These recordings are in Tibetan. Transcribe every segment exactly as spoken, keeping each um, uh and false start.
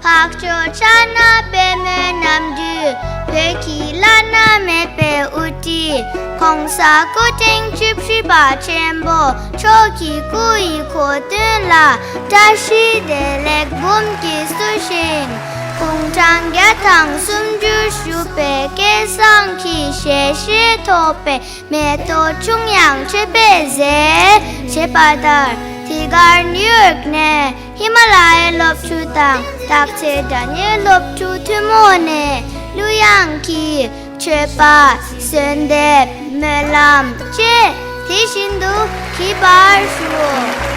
འཕགས་མཆོག་ཕྱག་ན་པདྨོའི་རྣམ་འཕྲུལ། བོད་ཀྱི་བླ་ན་མེད་པའི་དབུ་ཁྲིད། ༸གོང་ས་སྐུ་ཕྲེང་བཅུ་བཞི་པ་ཆེན་པོ་མཆོག་གི་སྐུ་ཡི་གོ་སྟོན་ལ་བཀྲ་ཤིས་བདེ་ལེགས་འབུམ་གྱིས་བསུ་ཞིང་། དགུང་གྲངས་བརྒྱ་དང་སུམ་ཅུ་བཞུགས་པའི་སྐལ་བཟང་གི་ཞལ་ཤེས་ཐོབ་པའི་མེ་ཏོག་ཁྱུང་དབྱངས་མཆོད་པའི་རྫས་ཞེས་པ་ལྟར། འདི་གར་ནིའུ་ཡོག་ནས་ཧི་མ་ལ་ཡའི་སློབ་ཕྲུག་དང་དག་ཆ་འདྲ་མཉམ་སློབ་ཕྲུག་ཐུན་མོང་ནས་གླུ་དབྱངས་ཀྱི་མཆོད་པ། གསོལ་འདེབས། སྨོན་ལམ་བཅས་དེ་བཞིན་དུ་བགྱི་བར་ཞུ།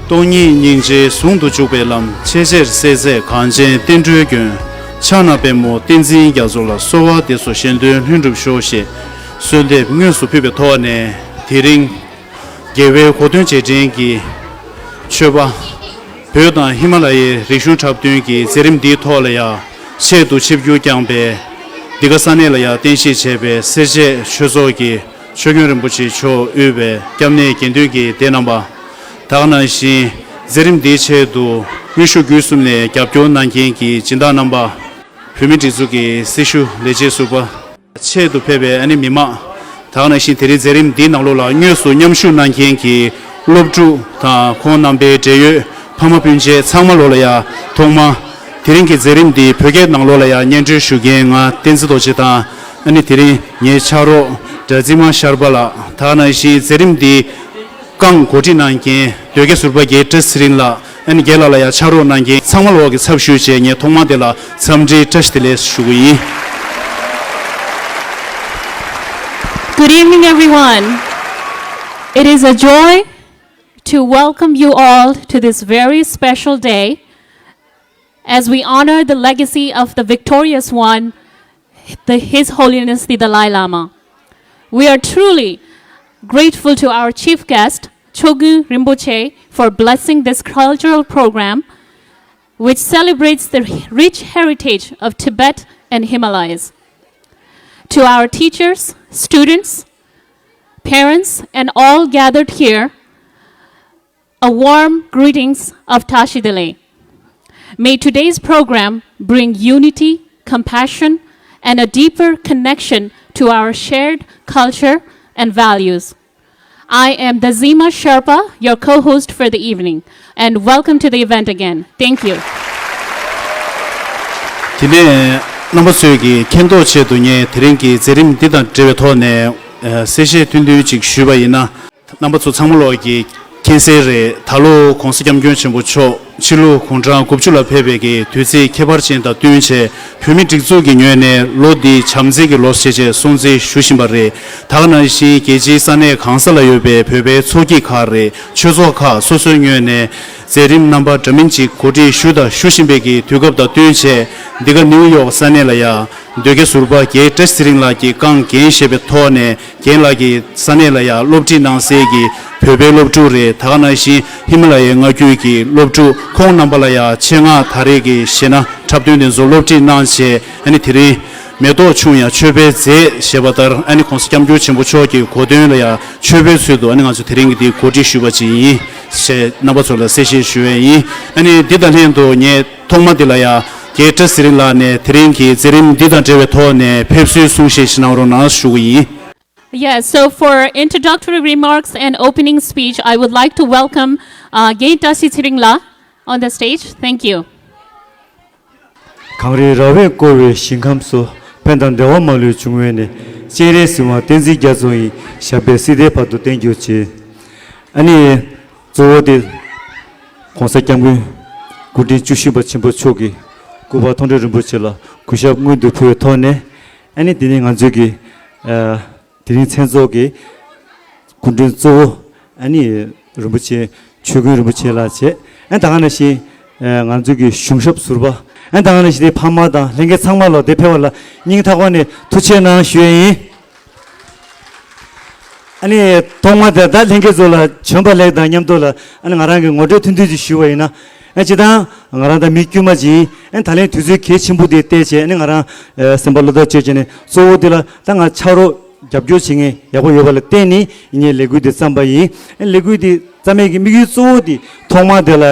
སྟོང་ཉིད་སྙིང་རྗེ་ཟུང་དུ་འཇུག་པའི་ལམ། ཆེས་ཆེར་གསལ་མཛད་གངས་ཅན་བསྟན་འགྲོའི་མགོན། ཕྱག་ན་པདྨོ་བསྟན་འཛིན་རྒྱ་མཚོ་ལ། གསོལ་བ་འདེབས་སོ་གཞན་དོན་ལྷུན་གྲུབ་ཤོག་ཅེས་གསོལ་འདེབས་དངོས་སུ་ཕུལ་བའི་ཐོག་ནས། དེ་རིང་རྒྱལ་བའི་གོ་སྟོན་རྗེས་དྲན་གྱི་མཆོད་པ། བོད་དང་ཧི་མ་ལ་ཡའི་རིག་གཞུང་འཁྲབ་སྟོན་གྱི་མཛད་རིམ་འདིའི་ཐོག་ལ་ཡང་ཆེད་དུ་ཆིབས་བསྒྱུར་བསྐྱངས་པའི། འདི་ག་ས་གནས་ལ་ཡང་རྟེན་གཞི་བྱས་པའི་སེར་བྱེས་ཆོས་ཚོགས་ཀྱི་ཆོས་མགོན་རིན་པོ་ཆེ་མཆོག་དབུས་པའི་སྐྱབས་གནས་དགེ་འདུན་གྱི་སྡེ་རྣམ་པ། ད་ག་ནང་བཞིན་མཛད་རིམ་འདིའི་ཆེད་དུ་དབུས་གཞུང་བརྒྱུད་གསུམ་ནས་རྒྱབ་སྐྱོར་གནང་མཁན་གྱི་སྦྱིན་བདག་རྣམ་པ། བོད་མིའི་སྒྲིག་འཛུགས་ཀྱི་སྲི་ཞུ་ལས་བྱེད་ཟུར་པ། ཆེད་དུ་ཕེབས་པའི་ཨ་ནི་མི་མང་། ད་ག་ནང་བཞིན་དེ་རིང་མཛད་རིམ་འདིའི་ནང་ལོགས་ལ་དངོས་སུ་མཉམ་ཞུགས་གནང་མཁན་གྱི་སློབ་ཕྲུག་དང་ཁོང་རྣམ་པའི་འབྲེལ་ཡོད་ཕ་མ་སྤུན་མཆེད་ཚང་མ་ལོགས་ལ་ཡང་ཐོག་མར་དེ་རིང་གི་མཛད་རིམ་འདི་བོད་སྐད་ནང་ལོགས་ལ་ཡང་སྙན་སྒྲོན་ཞུ་མཁན་ང་བསྟན་འཛིན་རྡོ་རྗེ་དང་། ཨ་ནི་དེ་རིང་ངའི་ཕྱག་རོགས་གྲྭ་འཛིན་མ་ཤར་པ་ལགས། ད་ག་ནང་བཞིན་མཛད་རིམ་འདི་རྐང་གོ་སྒྲིག་གནང་མཁན་ཟློས་དགེ་ཟུར་པ་རྒན་བཀྲ་ཤིས་ཚེ་རིང་ལགས། ཨ་ནི་རྒན་ལགས་ལ་ཡང་ཕྱག་རོགས་གནང་མཁན་ཚང་མ་ལོགས་ཀྱི་ཚབ་ཞུས་བྱས་ངས་ཐོག་མར་དེ་ལ་འཚམས་འདྲི་བཀྲ་ཤིས་བདེ་ལེགས་ཞུ་གི་ཡིན། Good evening, everyone. It is a joy to welcome you all to this very special day as we honor the legacy of the victorious one, the, His Holiness the Dalai Lama. We are truly grateful to our chief guest, Chogyam Rinpoche, for blessing this cultural program, which celebrates the rich heritage of Tibet and Himalayas. To our teachers, students, parents, and all gathered here, a warm greetings of Tashi Delek. May today's program bring unity, compassion, and a deeper connection to our shared culture and values. I am Dazima Sherpa, your co-host for the evening, and welcome to the event again. Thank you. དེ་ནས་རྣམ་པ་ཚོས་ཀྱི་མཁྱེན་རྟོགས་ཆེད་དུ་ངས་དེ་རིང་གི་མཛད་རིམ་འདི་དང་འབྲེལ་བའི་ཐོག་ནས་ཨ་གསལ་བཤད་ཐུང་ཐུང་ཅིག་ཞུས་པ་ཡིན་ན། རྣམ་པ་ཚོ་ཚང་མ་ལོག་གི་མཁྱེན་གསལ་རེད། ད་ལོ་༸གོང་ས་༸སྐྱབས་མགོན་ཆེན་པོ་མཆོག་ཕྱི་ལོ་དགུང་གྲངས་དགུ་བཅུ་ལ་ཕེབས་པའི་གི་དུས་ཚིགས་ཁྱད་པར་ཅན་དང་བསྟུན་བྱས་བོད་མི་སྒྲིག་འཛུགས་ཀྱི་ངོས་ནས་ལོ་འདི་བྱམས་བརྩེ་གི་ལོ་ཞེས་བྱས་སྲུང་བརྩི་ཞུ་བཞིན་པ་རེད། ད་ག་ནང་བཞིན་རྒྱལ་སྤྱིའི་ས་གནས་གང་ས་ལ་ཡོད་པའི་བོད་པའི་ཚོགས་སྐྱིད་ཁག་རེད། ཆོས་ཚོགས་ཁག་སོ་སོའི་ངོས་ནས་མཛད་རིམ་རྣམ་པ་འདྲ་མིན་ཅིག་གོ་སྒྲིག་ཞུ་དང་ཞུ་བཞིན་པའི་གི་དུས་སྐབས་དང་བསྟུན་བྱས་འདི་ག་ནིའུ་ཡོག་ས་གནས་ལ་ཡང་ཟློས་དགེ་ཟུར་པ་རྒན་བཀྲ་ཤིས་ཚེ་རིང་ལགས་ཀྱིས་རྐང་འགན་བཞེས་པའི་ཐོག་ནས། རྒན་ལགས་ཀྱིས་ས་གནས་ལ་ཡང་སློབ་ཁྲིད་གནང་སའི་གི་བོད་པའི་སློབ་ཕྲུག་རེད། ད་ག་ནང་བཞིན་ཧི་མ་ལ་ཡའི་མངའ་ཁུལ་གྱི་སློབ་ཕྲུག་ཁོང་རྣམ་པ་ལ་ཡང་ཆེད་མངགས་ད་རེས་ཀྱི་གཞས་སྣ་འཁྲབ་སྟོན་དེ་ཚོ་སློབ་ཁྲིད་གནང་བྱས། ཨ་ནི་དེ་རིང་མེ་ཏོག་ཁྱུང་དབྱངས་མཆོད་པའི་རྫས་ཞེས་པ་ལྟར། ཨ་ནི་༸གོང་ས་༸སྐྱབས་མགོན་ཆེན་པོ་མཆོག་གི་གོ་སྟོན་ལ་ཡང་མཆོད་པའི་ཚུལ་དུ་ཨ་ནི་ང་ཚོ་དེ་རིང་གི་འདི་གོ་སྒྲིག་ཞུས་པ་ཅིག་ཡིན་ཞེས་རྣམ་པ་ཚོ་ལ་གསལ་བཤད་ཞུ་བ་ཡིན། ཨ་ནི་འདི་དང་ལྷན་དུ་ངས་ཐོག་མ་འདི་ལ་ཡང་རྒན་བཀྲ་ཤིས་ཚེ་རིང་ལགས་ནས་དེ་རིང་གི་མཛད་རིམ་འདི་དང་འབྲེལ་བའི་ཐོག་ནས་ཕེབས་བསུའི་གསུང་བཤད་ཞིག་གནང་རོགས་གནང་ཞུ་གི་ཡིན། Yes, so for introductory remarks and opening speech, I would like to welcome uh, རྒན་བཀྲ་ཤིས་ཚེ་རིང་ལགས on the stage. Thank you. གངས་རི་ར་བས་བསྐོར་བའི་ཞིང་ཁམས་སུ། ཕན་དང་བདེ་བ་མ་ལུས་འབྱུང་བའི་གནས། སྤྱན་རས་གཟིགས་དབང་བསྟན་འཛིན་རྒྱ་མཚོ་ཡི། ཞབས་པད་སྲིད་མཐའི་བར་དུ་བརྟན་གྱུར་ཅིག་ཨ་ནི་གཙོ་བོ་དེ་༸གོང་ས་༸སྐྱབས་མགོན་སྐུ་ཕྲེང་བཅུ་བཞི་པ་ཆེན་པོ་མཆོག་གི་སྐུ་པར་མཐོང་གྲོལ་རིན་པོ་ཆེ་ལ་གུས་ཞབས་སྔོན་དུ་ཕུལ་བའི་ཐོག་ནས། ཨ་ནི་དེ་ནི་ང་ཚོས་ཀྱི་ཨ། དེ་རིང་མཚན་ཚོགས་ཀྱི་སྐུ་མགྲོན་གཙོ་བོ་ཨ་ནི་རིན་པོ་ཆེ་ཆོས་མགོན་རིན་པོ་ཆེ་ལགས་བྱས། ཨ་ད་ག་ནང་བཞིན་ང་ཚོའི་གི་གཞུང་ཞབས་ཟུར་པ། ཨ་ད་ག་ནང་བཞིན་དེ་ཕ་མ་དང་ལྷན་རྒྱས་ཚང་མ་ལ་དེ་ཕེབས་པ་ལ་སྙིང་ཐག་པ་ནས་ཐུགས་རྗེ་གནང་ཞུ་ཡས་ཡིན། ཨ་ནི་ཐོག་མ་དེ་ད་ལྷན་རྒྱས་ཚོ་ལ་བྱོན་པ་ལེགས་དང་མཉམ་དུ་ལ་ཨ་ནི་ང་རང་གི་ངོ་སྤྲོད་ཐུང་ཐུང་ཅིག་ཞུ་བ་ཡིན་ན། ཨ་སྤྱིར་བཏང་ང་རང་ད་མི་དཀྱུས་མ་ཅིག་ཡིན། ཨ་ད་ལན་དུས་ཚོད་གལ་ཆེན་པོ་དེ་བལྟས་བྱས་ཨ་ནི་ང་རང་སེམས་པ་བློ་ཐག་ཆོད་བྱས་ནས་གཙོ་བོ་དེ་ལ་ད་ང་ཕྱག་རོགས་ རྒྱབ་སྐྱོར་བྱེད་མཁན་ཡག་པོ་ཡོད་པ་ལ་བརྟེན་ནས་ངས་ལས་འགུལ་འདི་བརྩམས་པ་ཡིན། ལས་འགུལ་འདི་བརྩམས་མཁན་གྱི་དམིགས་ཡུལ་གཙོ་བོ་འདི་ཐོག་མར་དེ་ལ་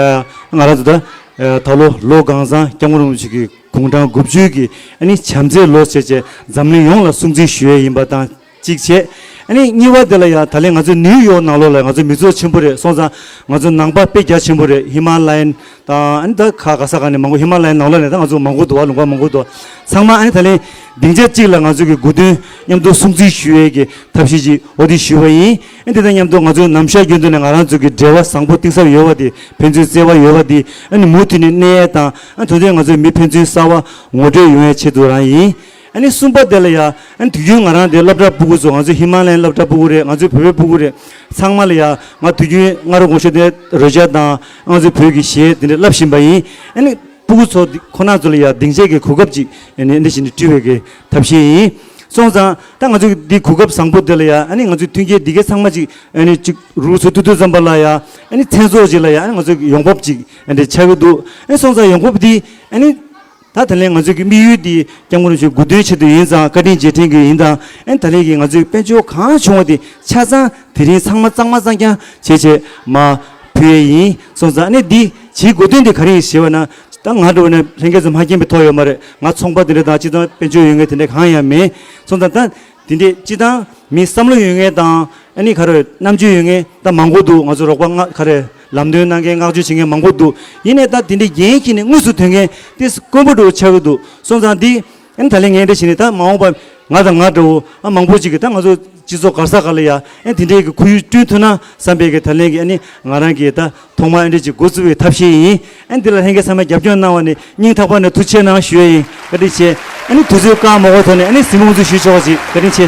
ང་རང་ཚོ་ད་ད་ལོ་ལོ་གང་བཟང་སྐྱབས་མགོན་རིན་པོ་ཆེ་གི་དགུང་གྲངས་དགུ་བཅུ་གི་ཨ་ནི་བྱམས་བརྩེའི་ལོ་བྱས་བྱས་འཛམ་གླིང་ཡོངས་ལ་སྲུང་བརྩི་ཞུ་ཡས་ཡིན་པ་དང་གཅིག་བྱས། ཨ་ནི་གཉིས་པ་དེ་ལ་ཡང་ད་ལན་ང་ཚོ་ནིའུ་ཡོག་ནང་ལོགས་ལ་ང་ཚོ་མི་ཚོགས་ཆེན་པོ་རེད། སོང་ཙང་ང་ཚོ་ནང་པ་དཔེ་རྒྱ་ཆེན་པོ་རེད། ཧི་མ་ལ་ཡན་དང་ཨ་ནི་ད་ག་ག་ས་ག་ནས་མང་པོ། ཧི་མ་ལ་ཡའི་ནང་ལོགས་ནས་ད་ང་ཚོ་མང་པོ་འདུག་བ། ལུང་པ་མང་པོ་འདུག། ཚང་མ་ཨ་ནི་ད་ལན་སྡིངས་ཆ་གཅིག་ལ་ང་ཚོ་གི་དགུ་སྟོན་མཉམ་དུ་སྲུང་བརྩི་ཞུ་ཡས་ཀྱི་ཐབས་ཤེས་ཅིག་འོ་དེ་ཞུས་པ་ཡིན། ཨ་ནི་དེ་དང་མཉམ་དུ་ང་ཚོ་ནམ་ཞག་རྒྱུན་དུ་ནས་ང་རང་ཚོ་གི་འབྲེལ་བ་བཟང་པོ་གཏིང་ཟབ་ཡོད་པ་དེ། ཕན་ཚུན་བརྩེ་བ་ཡོད་པ་དེ་ཨ་ནི་མུ་མཐུད་ནས་གནས་ཡས་དང་། ཨ་ནི་དོན་དུ་ང་ཚོའི་མི་ཕན་ཚུན་གསར་པ་ངོ་སྤྲོད་ཡོང་ཡས་ཆེད་དུ་རང་ཡིན། ཨ་ནི་གསུམ་པ་དེ་ལ་ཡ་ཨ་ནི་དུས་རྒྱུན་ང་རང་དེ་སློབ་གྲྭ་ཕྲུ་གུ་ཚོ། ང་ཚོ་ཧི་མ་ལ་ཡའི་སློབ་གྲྭ་ཕྲུ་གུ་རེད། ང་ཚོའི་བོད་པའི་ཕྲུ་གུ་རེད། ཚང་མ་ལ་ཡ་ང་དུས་རྒྱུན་སྔ་དྲོ་དགོང་དྲོ་དེ་རོལ་ཆ་དང་ང་ཚོའི་བོད་ཀྱི་གཞས་དེ་འདྲ་བསླབ་བཞིན་པ་ཡིན། ཨ་ནི་ཕྲུ་གུ་ཚོ་འདི་ཁོ་ན་ཚོ་ལ་ཡ་སྡིངས་ཆའི་གི་གོ་སྐབས་ཅིག་ཨ་ནི་འདི་བཞིན་དུ་སྤྲུལ་བའི་གི་ཐབས་ཤེས་ཡིན། སོང་ཙང་ད་ང་ཚོ་གི་འདི་གོ་སྐབས་བཟང་པོ་འདི་ལ་ཡ་ཨ་ནི་ང་ཚོའི་མཐུན་རྐྱེན་འདི་གའི་ཚང་མ་ཅིག་ཨ་ནི་ཅིག་རུ་ཚོ་ཐུག་དུས་ཙམ་པ་ལ་ཡ་ཨ་ནི་མཚན་ཚོགས་ཅིག་ལ་ཡ་ཨ་ནི་ང་ཚོ་གི་ཡོང་འབབ་ཅིག་ཨ་ནི་ཆགས་ཀྱི་འདུག། ཨ་ནི་སོང་ཙང་ཡོང་འབབ་འདི་ཨ་ནི་ད་ད་ལན་ང་ཚོ་གི་དམིགས་ཡུལ་འདི་སྐྱབས་མགོན་རིན་པོ་ཆེ་དགུང་སྟོན་ཆེད་དུ་ཡིན་ཙང་། བཀའ་དྲིན་རྗེས་དྲན་གྱི་ཡིན་ཙང་། ཨ་ནི་ད་ལན་གྱི་ང་ཚོའི་དཔལ་འབྱོར་གང་བྱུང་བ་དེ་ཆ་ཚང་དེ་རིང་ཚང་མ་གཙང་མ་གཙང་རྐྱང་བྱས་བྱས་མར་ཕུལ་ཡས་ཡིན། སོང་ཙང་ཨ་ནི་འདི་བྱེད་དགོས་དོན་དེ་ག་རེ་ཡིན་ཞེས་པ་ན། ད་ང་འདྲ་བོ་ནས་ལྷན་རྒྱས་ཚོ་མ་མཁྱེན་པའི་ཐོག་ཡོད་མ་རེད། ང་ཚོང་པ་དེ་འདྲ་དང་སྤྱི་བཏང་དཔལ་འབྱོར་ཡོད་མཁན་དེ་འདྲ་གང་ཡང་མེད། སོང་ཙང་ད་དེ་འདྲའི་སྤྱི་བཏང་མི་བསམ་བློ་ཡོད་མཁན་དང་། ཨ་ནི་ག་རེ་རྣམ་དཔྱོད་ཡོད་མཁན་ད་མང་པོ་འདུག། ང་ཚོ་རོགས་པ་ང་ག་རེ་ལམ་སྟོན་གནང་མཁན་བསྔགས་བརྗོད་བྱེད་མཁན་མང་པོ་འདུག། ཡིན་ནའི་ད་དེ་འདྲའི་འགན་འཁྱེར་ནས་དངོས་སུ་ཐོན་མཁན་དེ་དཀོན་པོ་འདྲ་བོ་ཆགས་ཀྱི་འདུག། སོང་ཙང་འདི་ཨ་ནི་ད་ལན་ངས་འདྲ་བྱས་ནས་ད་མ་འོངས་པ་ང་དང་ང་འདྲ་བོ་ཨ་མང་པོ་ཅིག་གིས་ད་ང་ཚོ་སྤྱི་ཚོགས་ག་ས་ག་ལ་ཡ་ཨ་དེ་འདྲའི་གི་ཁོར་ཡུག་བསྐྲུན་ཐུབ་ན་བསམ་པའི་གི་ད་ལན་གི་ཨ་ནི་ང་རང་གི་ད་ཐོག་མར་ཨ་འདྲ་ཅིག་འགོ་བཙུགས་པའི་ཐབས་ཤེས་ཡིན། ཨ་ནི་འདི་ལ་ལྷན་རྒྱས་ཚང་མས་རྒྱབ་སྐྱོར་གནང་བ་ནི་སྙིང་ཐག་པ་ནས་ཐུགས་རྗེ་གནང་ཞུ་ཡས་ཡིན། བཀའ་དྲིན་ཆེ། ཨ་ནི་དུས་ཚོད་བཀག་མ་འགོར་ཐོག་ནས་ཨ་ནི་གཟིགས་མོ་ཚོ་ཞུས་ཆོག་ཅིག། བཀའ་དྲིན་ཆེ།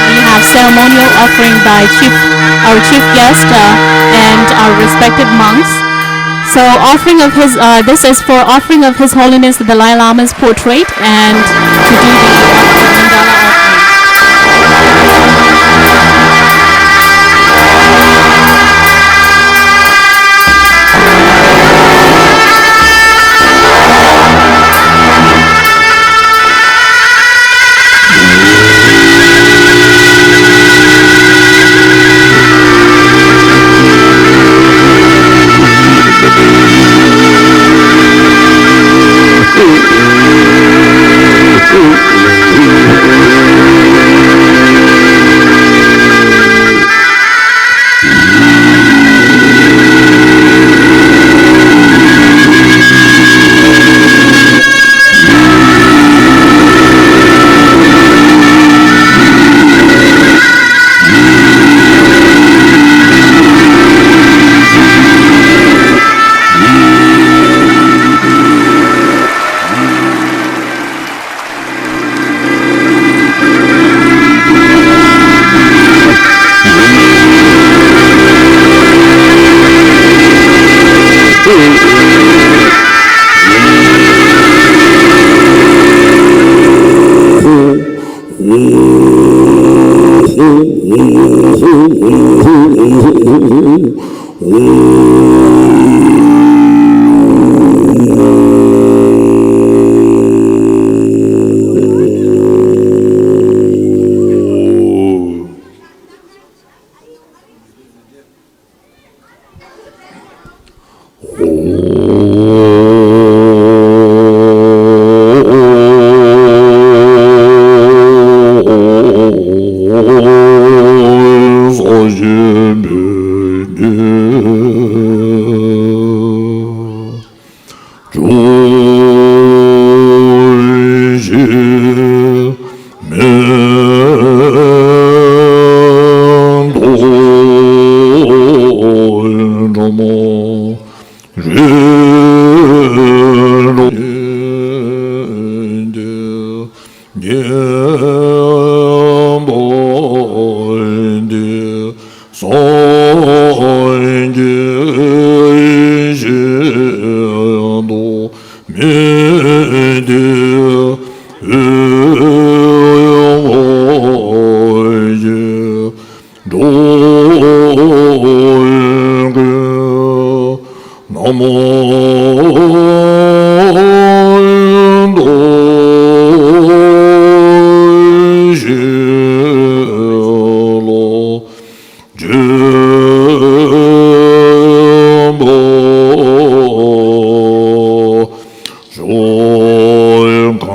We have ceremonial offering by chief, our chief guest, uh, and our respected monks. So offering of his, uh, this is for offering of His Holiness the Dalai Lama's portrait and to do the mandala offering.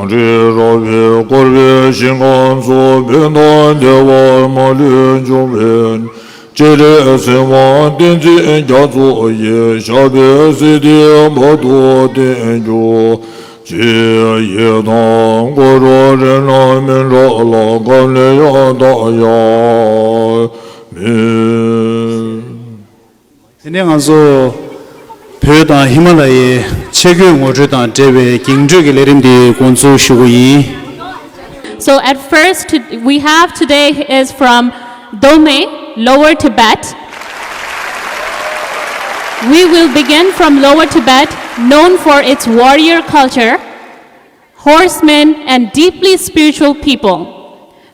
གངས་རི་ར་བས་བསྐོར་བའི་ཞིང་ཁམས་སུ། ཕན་དང་བདེ་བ་མ་ལུས་འབྱུང་བའི། སྤྱན་རས་གཟིགས་དབང་བསྟན་འཛིན་རྒྱ་མཚོ་ཡི། ཞབས་པད་སྲིད་མཐའི་བར་དུ་བརྟན་གྱུར་ཅིག་ཡི་དམ་དཀོན་མཆོག་རིགས་ལྔ་མི་འབྲལ་ལ། གང་ལ་ཡང་བདག་ཡང་མིན། དེ་ནས་ང་ཚོ་བོད་དང་ཧི་མ་ལ་ཡའི་ཆས་གོས་ངོ་སྤྲོད་དང་འབྲེལ་བའི་འགྱིང་སྤྲོད་ཀྱི་ལས་རིམ་འདི་འགོ་འཛུགས་ཞུ་གི་ཡིན། So at first, to- we have today is from Dome, Lower Tibet. We will begin from Lower Tibet, known for its warrior culture, horsemen, and deeply spiritual people.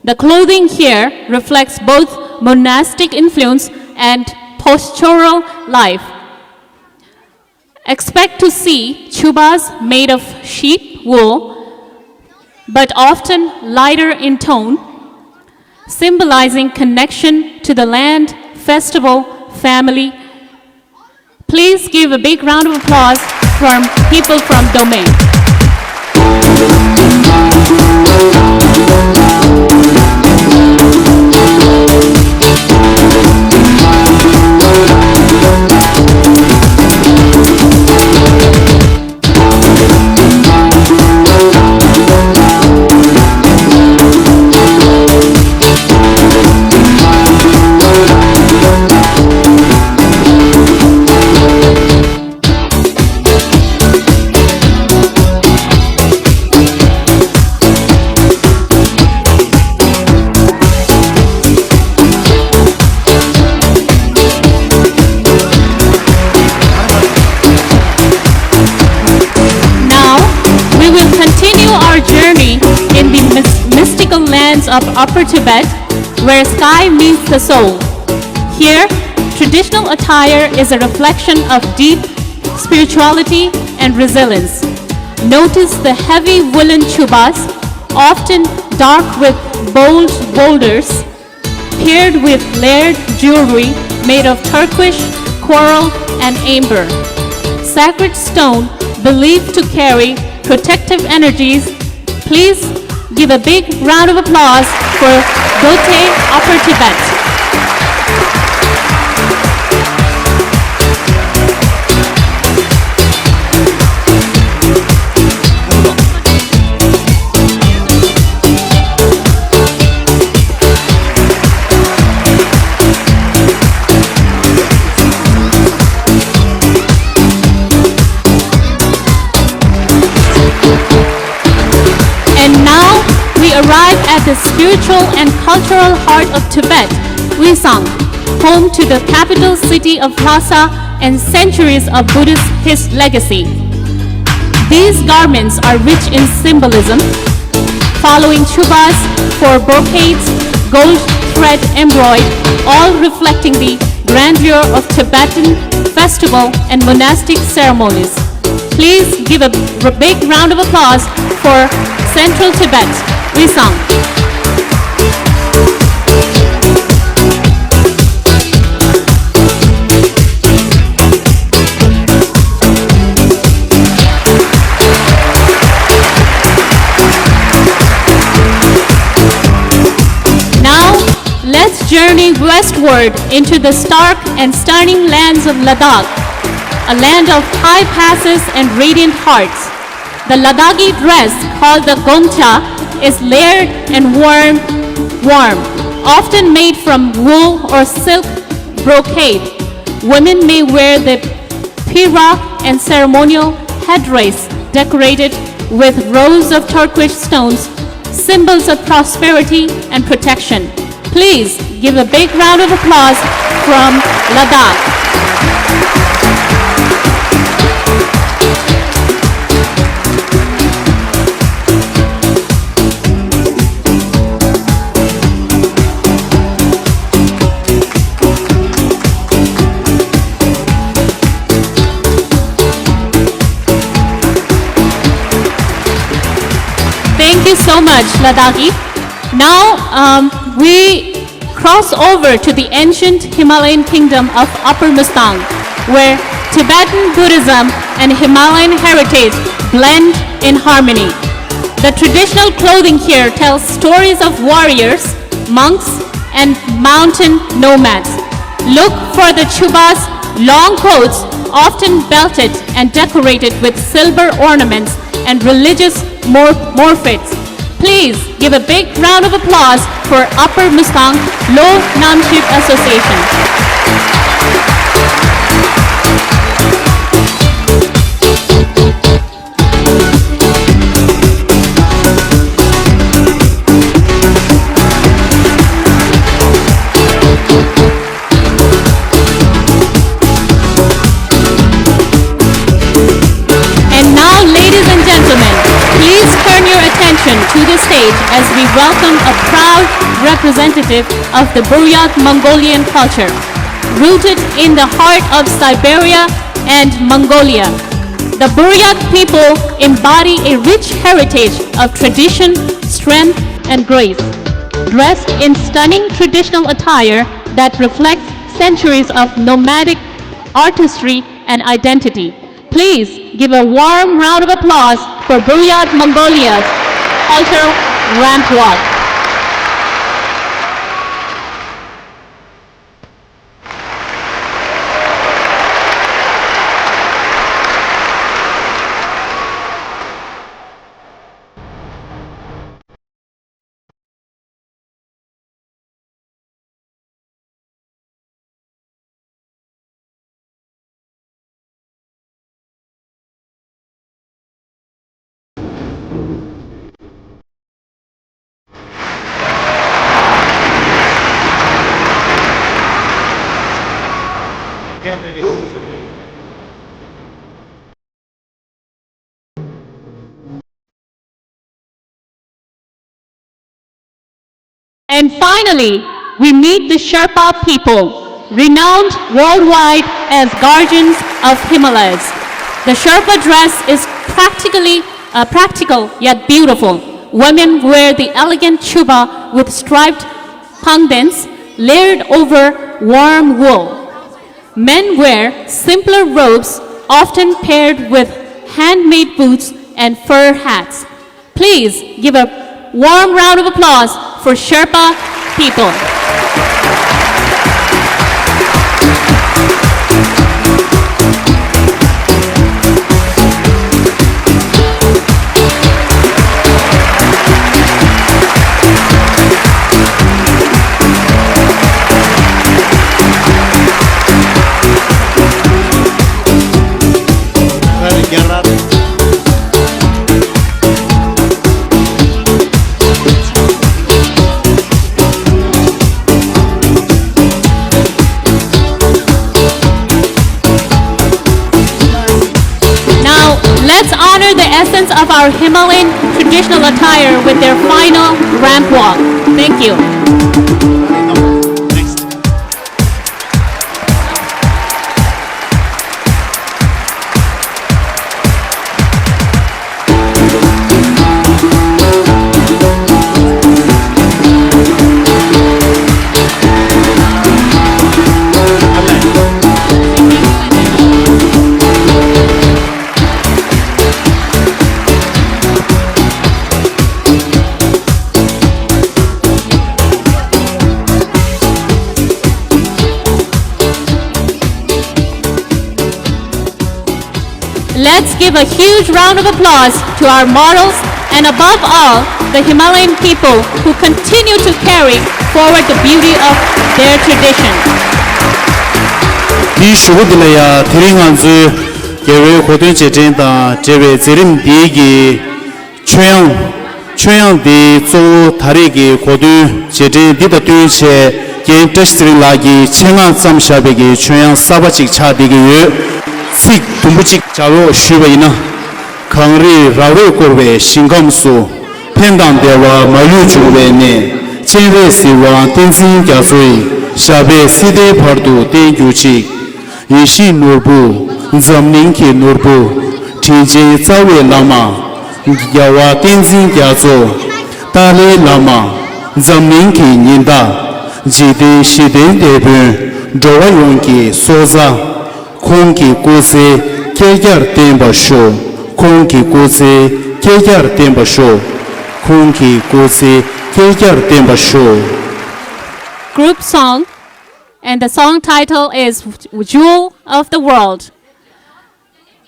The clothing here reflects both monastic influence and pastoral life. Expect to see chubas made of sheep wool, but often lighter in tone, symbolizing connection to the land, festival, family. Please give a big round of applause for people from Dome. Now, we will continue our journey in the mys- mystical lands of Upper Tibet, where sky meets the soul. Here, traditional attire is a reflection of deep spirituality and resilience. Notice the heavy woolen chubas, often dark with bold boulders, paired with layered jewelry made of turquoise, coral, and amber. Sacred stone believed to carry protective energies. Please give a big round of applause for Dote, Upper Tibet. And now we arrive at the spiritual and cultural heart of Tibet, Uyisang, home to the capital city of Lhasa and centuries of Buddhist his legacy. These garments are rich in symbolism, following chubas for brocades, gold thread embroidered, all reflecting the grandeur of Tibetan festival and monastic ceremonies. Please give a r- big round of applause for Central Tibet, Uyisang. Journey westward into the stark and stunning lands of Ladakh, a land of high passes and radiant hearts. The Ladakhi dress, called the gongcha, is layered and warm, warm, often made from wool or silk brocade. Women may wear the phira and ceremonial headdress decorated with rows of turquoise stones, symbols of prosperity and protection. Please give a big round of applause from Ladakh. Thank you so much, Ladakhi. Now, um, we cross over to the ancient Himalayan kingdom of Upper Mustang, where Tibetan Buddhism and Himalayan heritage blend in harmony. The traditional clothing here tells stories of warriors, monks, and mountain nomads. Look for the Chuba's long coats, often belted and decorated with silver ornaments and religious mor- morphets. Please give a big round of applause for Upper Mustang Lo Namchib Association. And now, ladies and gentlemen, please turn your attention to the stage as we welcome a proud representative of the Buryat Mongolian culture, rooted in the heart of Siberia and Mongolia. The Buryat people embody a rich heritage of tradition, strength, and grace, dressed in stunning traditional attire that reflects centuries of nomadic artistry and identity. Please give a warm round of applause for Buryat Mongolia's cultural ramp walk. And finally, we meet the Sherpa people, renowned worldwide as guardians of Himalayas. The Sherpa dress is practically uh, practical yet beautiful. Women wear the elegant chuba with striped pangdens layered over warm wool. Men wear simpler robes, often paired with handmade boots and fur hats. Please give a warm round of applause for Sherpa people. Now, let's honor the essence of our Himalayan traditional attire with their final ramp walk. Thank you. Let's give a huge round of applause to our models and above all, the Himalayan people who continue to carry forward the beauty of their tradition. དེའི་གཞུག་གུ་འདི་ལ་ཡང་དེ་རིང་ང་ཚོའི་རྒྱལ་བའི་གོ་སྟོན་རྗེས་དྲན་དང་འབྲེལ་བའི་མཛད་རིམ་འདིའི་གི་ཆོས་དབྱངས། ཆོས་དབྱངས་འདི་གཙོ་བོ་ད་རེས་ཀྱི་གོ་སྟོན་རྗེས་དྲན་འདི་དང་བསྟུན་བྱས། རྒན་བཀྲ་ཤིས་ཚེ་རིང་ལགས་ཀྱིས་ཆེད་མངགས་བརྩམས་བཞག་པའི་གི་ཆོས་དབྱངས་གསར་པ་ཅིག་ཆགས་བསྡད་ཀྱི་ཡོད། ཚིག་དུམ་བུ་གཅིག་སྦྱར་རོགས་ཞུས་པ་ཡིན་ན། གངས་རིའི་ར་བས་བསྐོར་བའི་ཞིང་ཁམས་སུ། ཕན་དང་བདེ་བ་མ་ལུས་འབྱུང་བའི་གནས། སྤྱན་རས་གཟིགས་དབང་བསྟན་འཛིན་རྒྱ་མཚོ་ཡི། ཞབས་པད་སྲིད་མཐའི་བར་དུ་བརྟན་གྱུར་ཅིག། ཡེ་ཤེས་ནོར་བུ། འཛམ་གླིང་གི་ནོར་བུ། དྲིན་ཅན་རྩ་བའི་བླ་མ། རྒྱལ་བ་བསྟན་འཛིན་རྒྱ་མཚོ། ཏཱ་ལའི་བླ་མ། འཛམ་གླིང་གི་ཉི་ཟླ། འཇིག་རྟེན་ཞི་བདེའི་དེད་དཔོན། འགྲོ་བ་ཡོངས་ཀྱི་སྲོག་རྩ། ཁོང་གི་སྐུ་ཚེ་བསྐལ་བརྒྱར་བརྟན་པར་ཤོག། ཁོང་གི་སྐུ་ཚེ་བསྐལ་བརྒྱར་བརྟན་པར་ཤོག། ཁོང་གི་སྐུ་ཚེ་བསྐལ་བརྒྱར་བརྟན་པར་ཤོག། Group song, and the song title is Jewel of the World,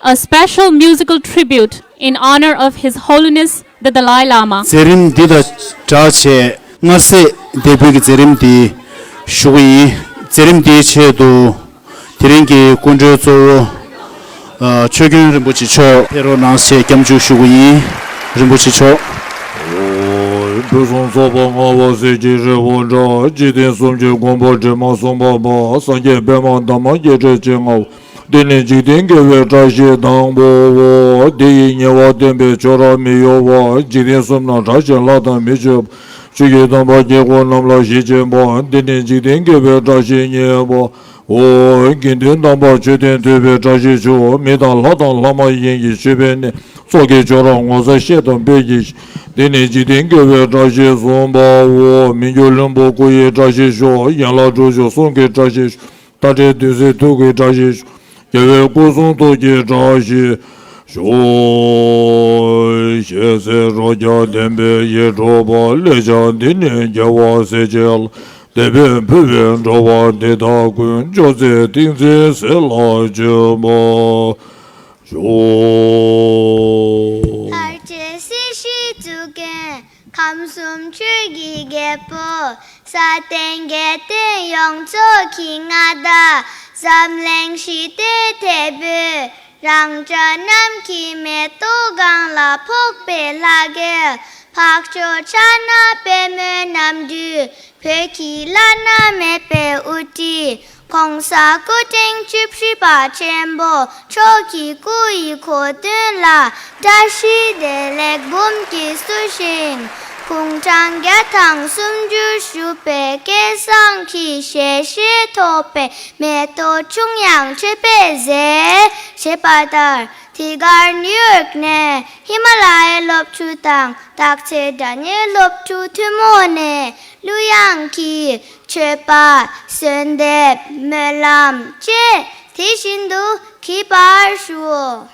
a special musical tribute in honor of His Holiness the Dalai Lama. མཛད་རིམ་འདི་དང་སྦྲགས་བྱས་མངར་ཟས་འདེགས་འབུལ་གྱི་མཛད་རིམ་འདི་ཞུ་གི་ཡིན། མཛད་རིམ་འདིའི་ཆེད་དུ་དེ་རིང་གི་སྐུ་མགྲོན་གཙོ་བོ། ཨ། ཆོས་ཀུན་རིན་པོ་ཆེ་མཆོག་ཕེབས་རོགས་གནང་ཞེས་སྐྱབས་འཇུག་ཞུ་གི་ཡིན། རིན་པོ་ཆེ་མཆོག། ཨོ། ཕུན་སུམ་ཚོགས་པ་མངའ་བ་གསེར་གྱི་རི་བོ་འདྲ། འཇིག་རྟེན་གསུམ་གྱི་མགོན་པོ་དྲི་མ་མཚུངས་པ་མ། སངས་རྒྱས་པདྨ་འདབ་མ་བརྒྱད་ཁྲི་བྱིན་མངའ་བ། འདི་ནི་འཇིག་རྟེན་དགེ་བའི་བཀྲ་ཤིས་དང་པོའོ། འདི་ཡིས་ཉེ་བར་བསྟན་པའི་ཆོས་རབ་མི་གཡོ་བ། འཇིག་རྟེན་གསུམ་ན་གྲགས་ཤིང་ལྷ་དང་མི་ཆོས་པ། ཆོས་ཀྱི་སྟོན་པ་དཀྱིལ་འཁོར་རྣམས་ལ་ཞེས་བྱ་བ། འདི་ནི་འཇིག་རྟེན་དགེ་བའི་བཀྲ་ཤིས་བརྙེས་པའོ། དགེ་འདུན་དམ་པ་མཆོད་རྟེན་ཐུབ་པའི་བཀྲ་ཤིས་ཤོག། མི་དང་ལྷ་དང་ལྷ་མ་ཡིན་གྱི་མཆོད་པའི་གནས། ཚོགས་ཀྱི་མཆོག་རབ་ངོ་མཚར་ཤེལ་དང་དཔེ་གྱིས། འདི་ནི་འཇིག་རྟེན་དགེ་བའི་བཀྲ་ཤིས་གསུམ་པའོ། མི་འགྱུར་ལྷུན་པོ་སྐུ་ཡི་བཀྲ་ཤིས་ཤོག། ཡན་ལག་དྲུག་ཅུ་གསུང་གི་བཀྲ་ཤིས་ཤོག། མཐའ་བྲལ་བདུད་རྩིའི་ཐུགས་ཀྱི་བཀྲ་ཤིས་ཤོག། རྒྱལ་བའི་སྐུ་གསུང་ཐུགས་ཀྱི་བཀྲ་ཤིས་ཤོག། ཞེས་ཟེར་རོ་བརྒྱ་ལྡན་པའི་ཡིད་འཕྲོག་པ། ལེགས་བྱས་འདི་ནི་རྒྱལ་བ་སྲས་བཅས་ལ། དད་པས་ཕུལ་བའི་འགྲོ་བ་འདི་དག་ཀུན། མཆོག་སྲེད་ཏིང་འཛིན་ཟིལ་ལ་བཅོལ་བར་ཤོག། ལྷར་བཅས་སྲིད་ཞིའི་གཙུག་རྒྱན། ཁམས་གསུམ་ཆོས་ཀྱི་རྒྱལ་པོ། ས་སྟེང་རྒྱལ་བསྟན་ཡོངས་རྫོགས་ཀྱི་མངའ་བདག། འཛམ་གླིང་ཞི་བདེའི་དེད་དཔོན། རང་ཅག་རྣམས་ཀྱི་མེ་ཏོག་གང་ལ་ཕོག་པའི་ལྷ་སྐལ། འཕགས་མཆོག་ཕྱག་ན་པདྨོའི་རྣམ་འཕྲུལ། བོད་ཀྱི་བླ་ན་མེད་པའི་དབུ་ཁྲིད། ༸གོང་ས་སྐུ་ཕྲེང་བཅུ་བཞི་པ་ཆེན་པོ་མཆོག་གི་སྐུ་ཡི་གོ་སྟོན་ལ། བཀྲ་ཤིས་བདེ་ལེགས་འབུམ་གྱིས་བསུ་ཞིང་། དགུང་གྲངས་བརྒྱ་དང་སུམ་ཅུ་བཞུགས་པའི་སྐལ་བཟང་གི་ཞལ་བཞེས་ཐོབ་པའི་མེ་ཏོག་ཆུང་ཡང་མཆོད་པའི་རྫས། ཞེས་པ་ལྟར། འདི་གར་ནིའུ་ཡོག་ནས་ཧི་མ་ལ་ཡའི་སློབ་ཕྲུག་དང་སྟག་འཚེར་སྒྲ་སྙན་སློབ་ཕྲུག་ཐུན་མོང་ནས་གླུ་དབྱངས་ཀྱི་མཆོད་པ། གསོལ་འདེབས། སྨོན་ལམ་བཅས་དེ་བཞིན་དུ་བགྱི་བར་ཞུའོ།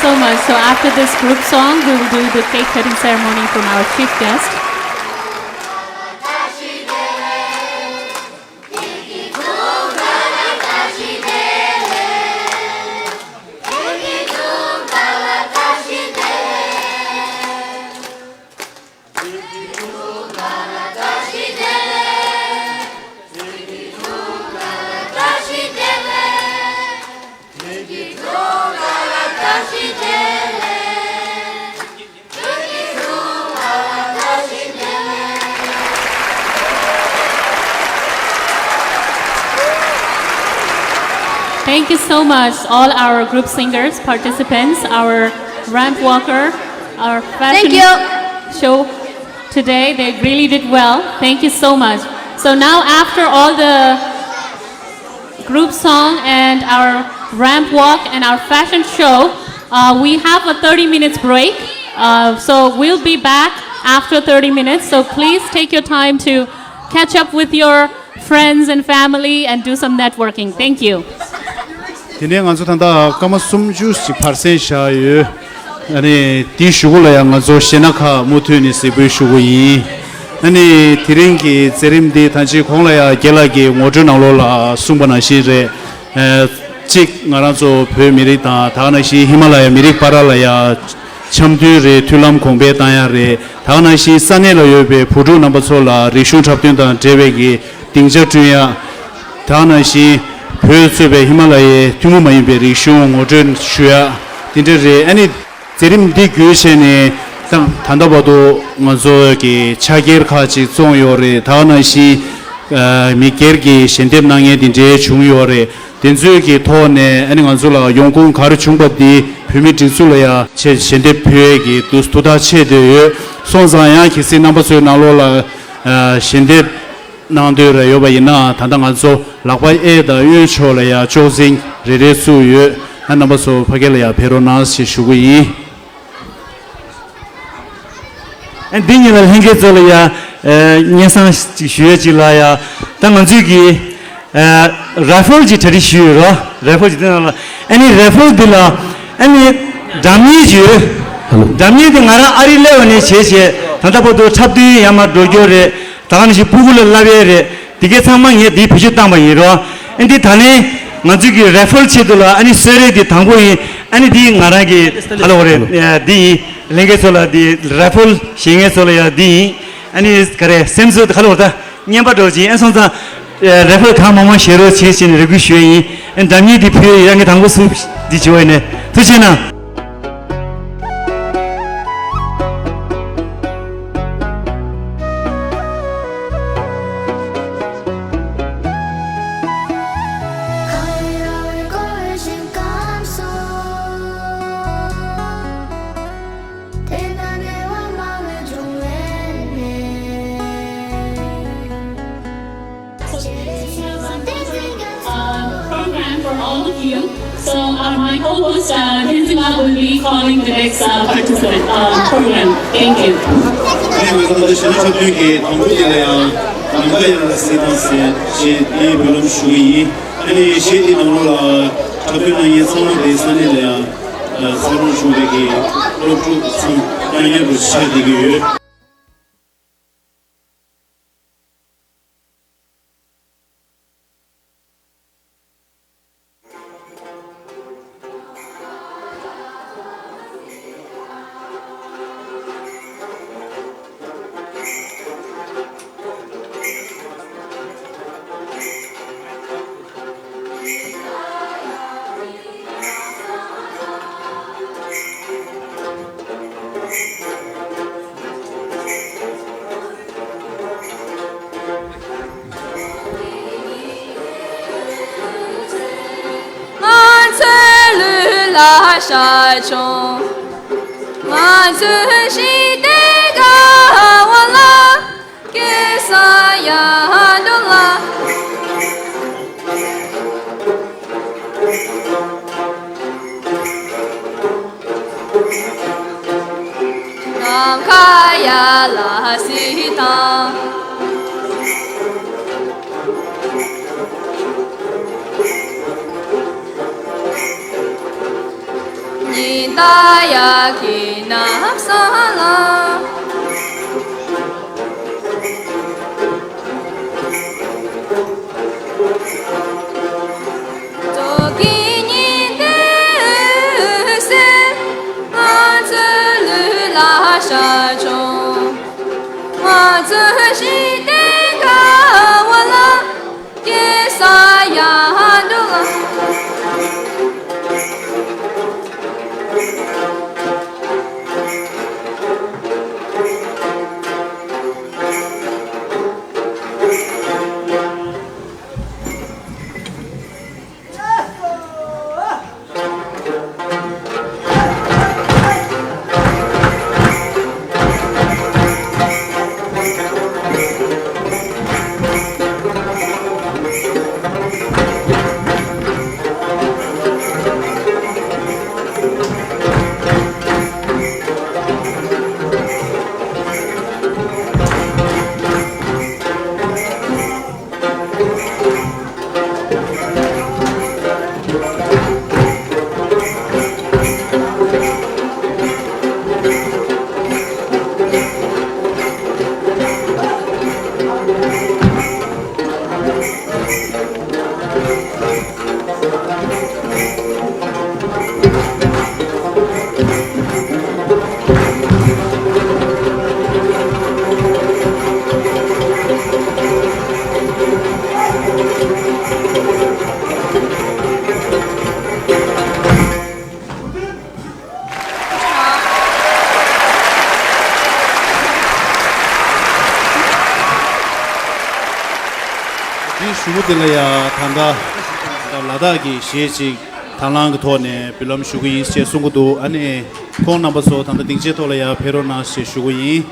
So much. So after this group song, we will do the cake cutting ceremony from our chief guest. Thank you so much, all our group singers, participants, our ramp walker, our fashion Thank you. show today. They really did well. Thank you so much. So now, after all the group song and our ramp walk and our fashion show, uh, we have a thirty minutes break. Uh, so we'll be back after thirty minutes. So please take your time to catch up with your friends and family and do some networking. Thank you. དེ་ནས་ང་ཚོ་ད་ལྟ་སྐར་མ་སུམ་ཅུ་ཞིག་བར་གསེང་བཞག་ཡོད། ཨ་ནི་དེའི་གཞུག་གུ་ལ་ཡང་ང་ཚོ་གཞས་སྣ་ཁག་མུ་མཐུད་ནས་གཟིགས་འབུལ་ཞུ་གི་ཡིན། ཨ་ནི་དེ་རིང་གི་མཛད་རིམ་འདི་ད་ཅི་གོང་ལ་ཡང་རྒན་ལགས་ཀྱིས་ངོ་སྤྲོད་ནང་ལོགས་ལ་གསུངས་པ་ནང་བཞིན་རེད། ཨ་གཅིག་ང་རང་ཚོ་བོད་མི་རིགས་དང་ད་ག་ནང་བཞིན་ཧི་མ་ལ་ཡ་མི་རིགས་བར་ལ་ཡང་འཆམ་མཐུན་རེད། མཐུན་ལམ་གོང་འཕེལ་བཏང་ཡ་རེད། ད་ག་ནང་བཞིན་ས་གནས་ལ་ཡོད་པའི་བུ་ཕྲུག་རྣམ་པ་ཚོ་ལ་རིག་གཞུང་འཁྲབ་སྟོན་དང་འབྲེལ་བའི་གི་སྡིངས་ཆ་བསྐྲུན་ཡ། ད་ག་ནང་བཞིན་བོད་གཙོས་པའི་ཧི་མ་ལ་ཡའི་ཐུན་མོང་མ་ཡིན་པའི་རིག་གཞུང་ངོ་སྤྲོད་ཞུ་ཡ་དེ་འདྲ་རེད། ཨ་ནི་མཛད་རིམ་འདི་བརྒྱུད་བྱས་ནས་ད་ད་ལྟ་བར་དུ་ང་ཚོ་གི་ཕྱག་འཁྱེར་ཁག་ཅིག་བཙོངས་ཡོད་རེད། ད་ག་ནང་བཞིན་ཨ་མི་སྒེར་གྱི་ཞལ་འདེབས་གནང་མཁན་དེ་འདྲའི་བྱུང་ཡོད་རེད། དེ་ཚོའི་གི་ཐོག་ནས་ཨ་ནི་ང་ཚོ་ལ་ཡོང་ཁུངས་ག་རེ་བྱུང་པ་འདི་བོད་མིའི་སྒྲིག་འཛུགས་ལ་ཡང་ཆེད་ཞལ་འདེབས་ཕུལ་ཡས་ཀྱི་དུ་དུ་ཐག་ཆད་བསྡད་ཡོད། སོང་ཙང་ཡང་གལ་སྲིད་རྣམ་པ་ཚོའི་ནང་ལོགས་ལ་ཨ་ཞལ་འདེབས་གནང་འདོད་རེ་ཡོད་པ་ཡིན་ན་ད་ལྟ་ང་ཚོ་ལག་པ་གཡས་དང་གཡོན་ཕྱོགས་ལ་ཡང་ཅོག་འཛིན་རེ་རེ་བཙུགས་ཡོད། ཨ་རྣམ་པ་ཚོ་ཕ་གི་ལ་ཡང་ཕེབས་རོགས་གནང་ཞེས་ཞུ་གི་ཡིན། ཨ་འདི་ཉིད་ལ་ལྷན་རྒྱས་ཚོ་ལ་ཡང་སྙན་སེང་ཅིག་ཞུ་ཡས་ཅིག་ལ་ཡང་ད་ང་ཚོས་ཀྱི་ར་ཧྥལ་གྱི་གྲ་སྒྲིག་ཞུས་ཡོད་རོ། ར་ཧྥལ་གྱི་དེ་ནང་ལ་ཨ་ནི་ར་ཧྥལ་འདི་ལ་ཨ་ནི་སྒྲ་སྙན་ཅིག་ཡོད། སྒྲ་སྙན་དེ་ང་རང་ཨ་རི་སླེབས་པ་ནས་བྱས་བྱས་ད་ལྟ་བར་དུ་འཁྲབ་སྟོན་ཡར་མར་འགྲོ་རྒྱུ་རེད། ད་ག་ནང་བཞིན་སྤུ་གུ་ལ་བསླབ་ཡས་རེད། དེ་གའི་ཚང་མ་ངས་དེའི་བེད་སྤྱོད་བཏང་པ་ཡིན་རོ། ཨ་འདི་ད་ནས་ང་ཚོའི་གི་ར་ཧྥལ་ཆེད་དུ་ལ་ཨ་ནི་གསོལ་རས་འདི་དང་པོ་ཡིན། ཨ་ནི་འདི་ང་རང་གི་ཧ་ལ་བ་རེད། འདི་ཡིན། ལྷན་རྒྱས་ཚོ་ལ་འདི་ར་ཧྥལ་བཞེངས་མཁན་ཚོ་ལ་ཡང་འདི་ཡིན། ཨ་ནི་ག་རེ་སེམས་གསོ་ཧ་ལ་བ་ད་རྔན་པ་འགྲོ་ཅིང་ཨ་སོང་ཙང་ར་ཧྥལ་གང་མང་མང་བཞེས་རོགས་བྱེད་ཅེས་ནས་རེ་སྐུལ་ཞུ་ཡས་ཡིན། ཨ་འདྲ་མཉེས་འདི་ཕུལ་ཡས་ཡིན། ཨ་ངས་དང་པོ་སུ་འདི་བྱེད་བ་ཡིན་ནས་ཐུགས་རྗེ་གནང་། Uh, program for all of you. So, uh, my co-host, uh, Tenzin Ngab, will be calling the next, uh, participant, uh, program. Thank you. ངས་ང་ཚོ་ད་ལྟ་གཞས་སྣ་འཁྲབ་སྟོན་གྱི་དང་པོ་དེ་ལ་ཡང་ཉིན་པ་ཡང་ལ་སྲིད་དང་ཟེར་ཞེས་ངས་འབུལ་ལམ་ཞུ་གི་ཡིན། ཨ་ནི་གཞས་འདི་ནང་ལོགས་ལ་འཁྲབ་སྟོན་གནང་མཁན་ཚང་མ་དེ་ས་གནས་ལ་ཡང་འཚར་ལོངས་བྱུང་བའི་གི་སློབ་ཕྲུག་ཚང་མ་མཉམ་དུ་ཆགས་བསྡད་ཀྱི་ཡོད། ང་ཚོའི་ལུས་ལ་ཤར་བྱུང་། ང་ཚོའི་ཞི་བདེ་དགའ་བ་ལ། སྐལ་བཟང་ཡར་འགྲོ་ལ། ནམ་མཁའ་ཡར་ལ་གཟིགས་དང་། ཉིན་ ཡ་གི་ན་བསམ་ལ། ཙོག་གི་ཉིན་དུས་སེ་ང་ཚོའི་ལུས་ལ་ཤ་ཆུང་། ང་ཚོའི་ཤི་སྟེ་ག་བ་ལ་སྐྱེ་ས་ཡ་འགྲོ་ལ། དེའི་གཞུག་གུ་དེ་ལ་ཡ་ད་ལྟ་ལ་དྭགས་ཀྱི་གཞས་ཅིག་དང་བླངས་ཀྱི་ཐོག་ནས་འབུལ་ལམ་ཞུ་གི་ཡིན་ཞེས་གསུང་གི་འདུག་ཨ་ནི་ཁོང་རྣམ་པ་ཚོ་ད་ལྟ་སྡིངས་ཆའི་ཐོག་ལ་ཡ་ཕེབས་རོགས་གནང་ཞེས་ཞུ་གི་ཡིན།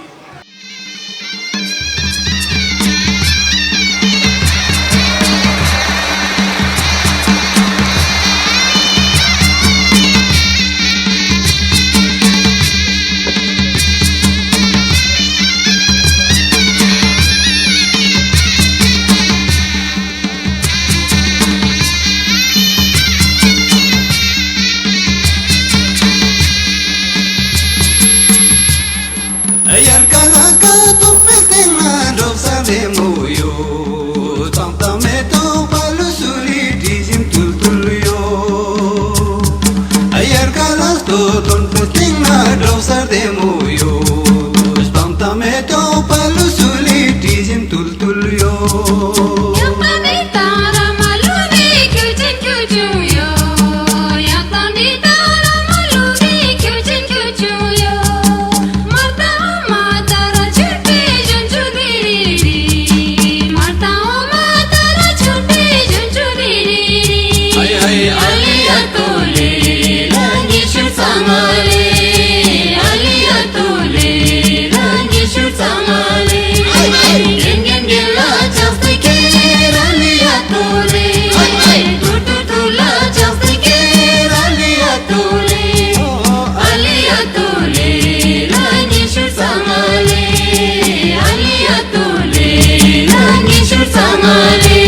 དབྱར་ཁ་ལ་ཁ་དོག་པའི་སྟེང་ན་འབྲོག་ས་རེ་མོ་ཡོད། གཙང་དང་མེ་ཏོག་པ་ལུ་སུ་ལི་དྲི་ཞིམ་ཐུལ་ཐུལ་ཡོད། དབྱར་ཁ་ལ་ལྟོ་དོན་པའི་སྟེང་ན་འབྲོག་ས་རེ་མོ་ཡོད། གཙང་དང་མེ་ཏོག་པ་ལུ་སུ་ལི་དྲི་ཞིམ་ཐུལ་ཐུལ་ཡོད། ཡག་པ་མེ་ཏང་ར་མ་ལུ་ནི་ཁྱུ་ཅན་ཁྱུ་ཅུང་ཡོད། ཡག་པ་མེ་ཏང་ར་མ་ལུ་ནི་ཁྱུ་ཅན་ཁྱུ་ཅུང་ཡོད། མར་ཏང་མ་ཏ་ར་ཆུ་པེ་ཞོན་ཆུ་རི་རི་རི། མར་ཏང་མ་ཏ་ར་ཆུ་པེ་ཞོན་ཆུ་རི་རི་རི། ཨའི་ཨའི་ཨ་ལི་ཡ་ཏོ་ལེ་ལ་ཉི་ཤུ་རྩ་ལྔ་ལེ། ཨ་ལི་ཡ་ཏོ་ལེ་ལ་ཉི་ཤུ་རྩ་ལྔ་ལེ། ཨའི་ཨའི་རྒན་རྒན་རྒན་ལ་ཅག་སྟེ་ཁྱེད་རང་ལི་ཡ་ཏོ་ལེ། ཨའི་ཨའི་ཐུར་ཐུར་ཐུར་ལ་ཅག་སྟེ་ཁྱེད་རང་ལི་ཡ་ཏོ་ལེ། ཨ་ལི་ཡ་ཏོ་ལེ་ལ་ཉི་ཤུ་རྩ་ལྔ་ལེ། ཨ་ལི་ཡ་ཏོ་ལེ་ལ་ཉི་ཤུ་རྩ་ལྔ་ལེ།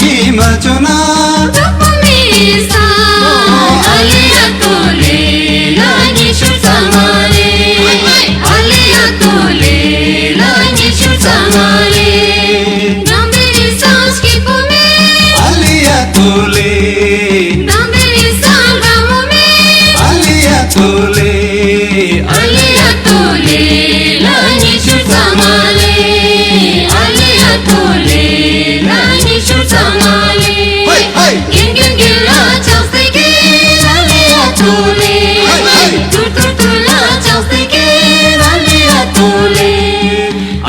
མ་བྱོས་ན། ཨ་ལེ་ཡ་ཏོ་ལེ་ལ་ཉི་ཤུ་རྩ་ལྔ་ལེ། ཨ་ལེ་ཡ་ཏོ་ལེ་ལ་ཉི་ཤུ་རྩ་ལྔ་ལེ། འགྲམ་པའི་རི་སང་སྐྱིད་པོ་མེ། ཨ་ལེ་ཡ་ཏོ་ལེ། འགྲམ་པའི་རི་སང་དགའ་མོ་མེ། ཨ་ལེ་ཡ་ཏོ་ལེ། ཨ་ལེ་ཡ་ཏོ་ལེ་ལ་ཉི་ཤུ་རྩ་ལྔ་ལེ། ཨ་ལེ་ཡ་ཏོ་ལེ་ལ་ཉི་ཤུ་རྩ་ལྔ་ལེ། ཧེ་ཧེ། གིན་གིན་གིན་ལ་ཅག་སྟེ་གེ་ཨ་ལེ་ཡ་ཏོ་ལེ། ཧེ་ཧེ། ཏུར་ཏུར་ཏུར་ལ་ཅག་སྟེ་གེ་ཨ་ལེ་ཡ་ཏོ་ལེ།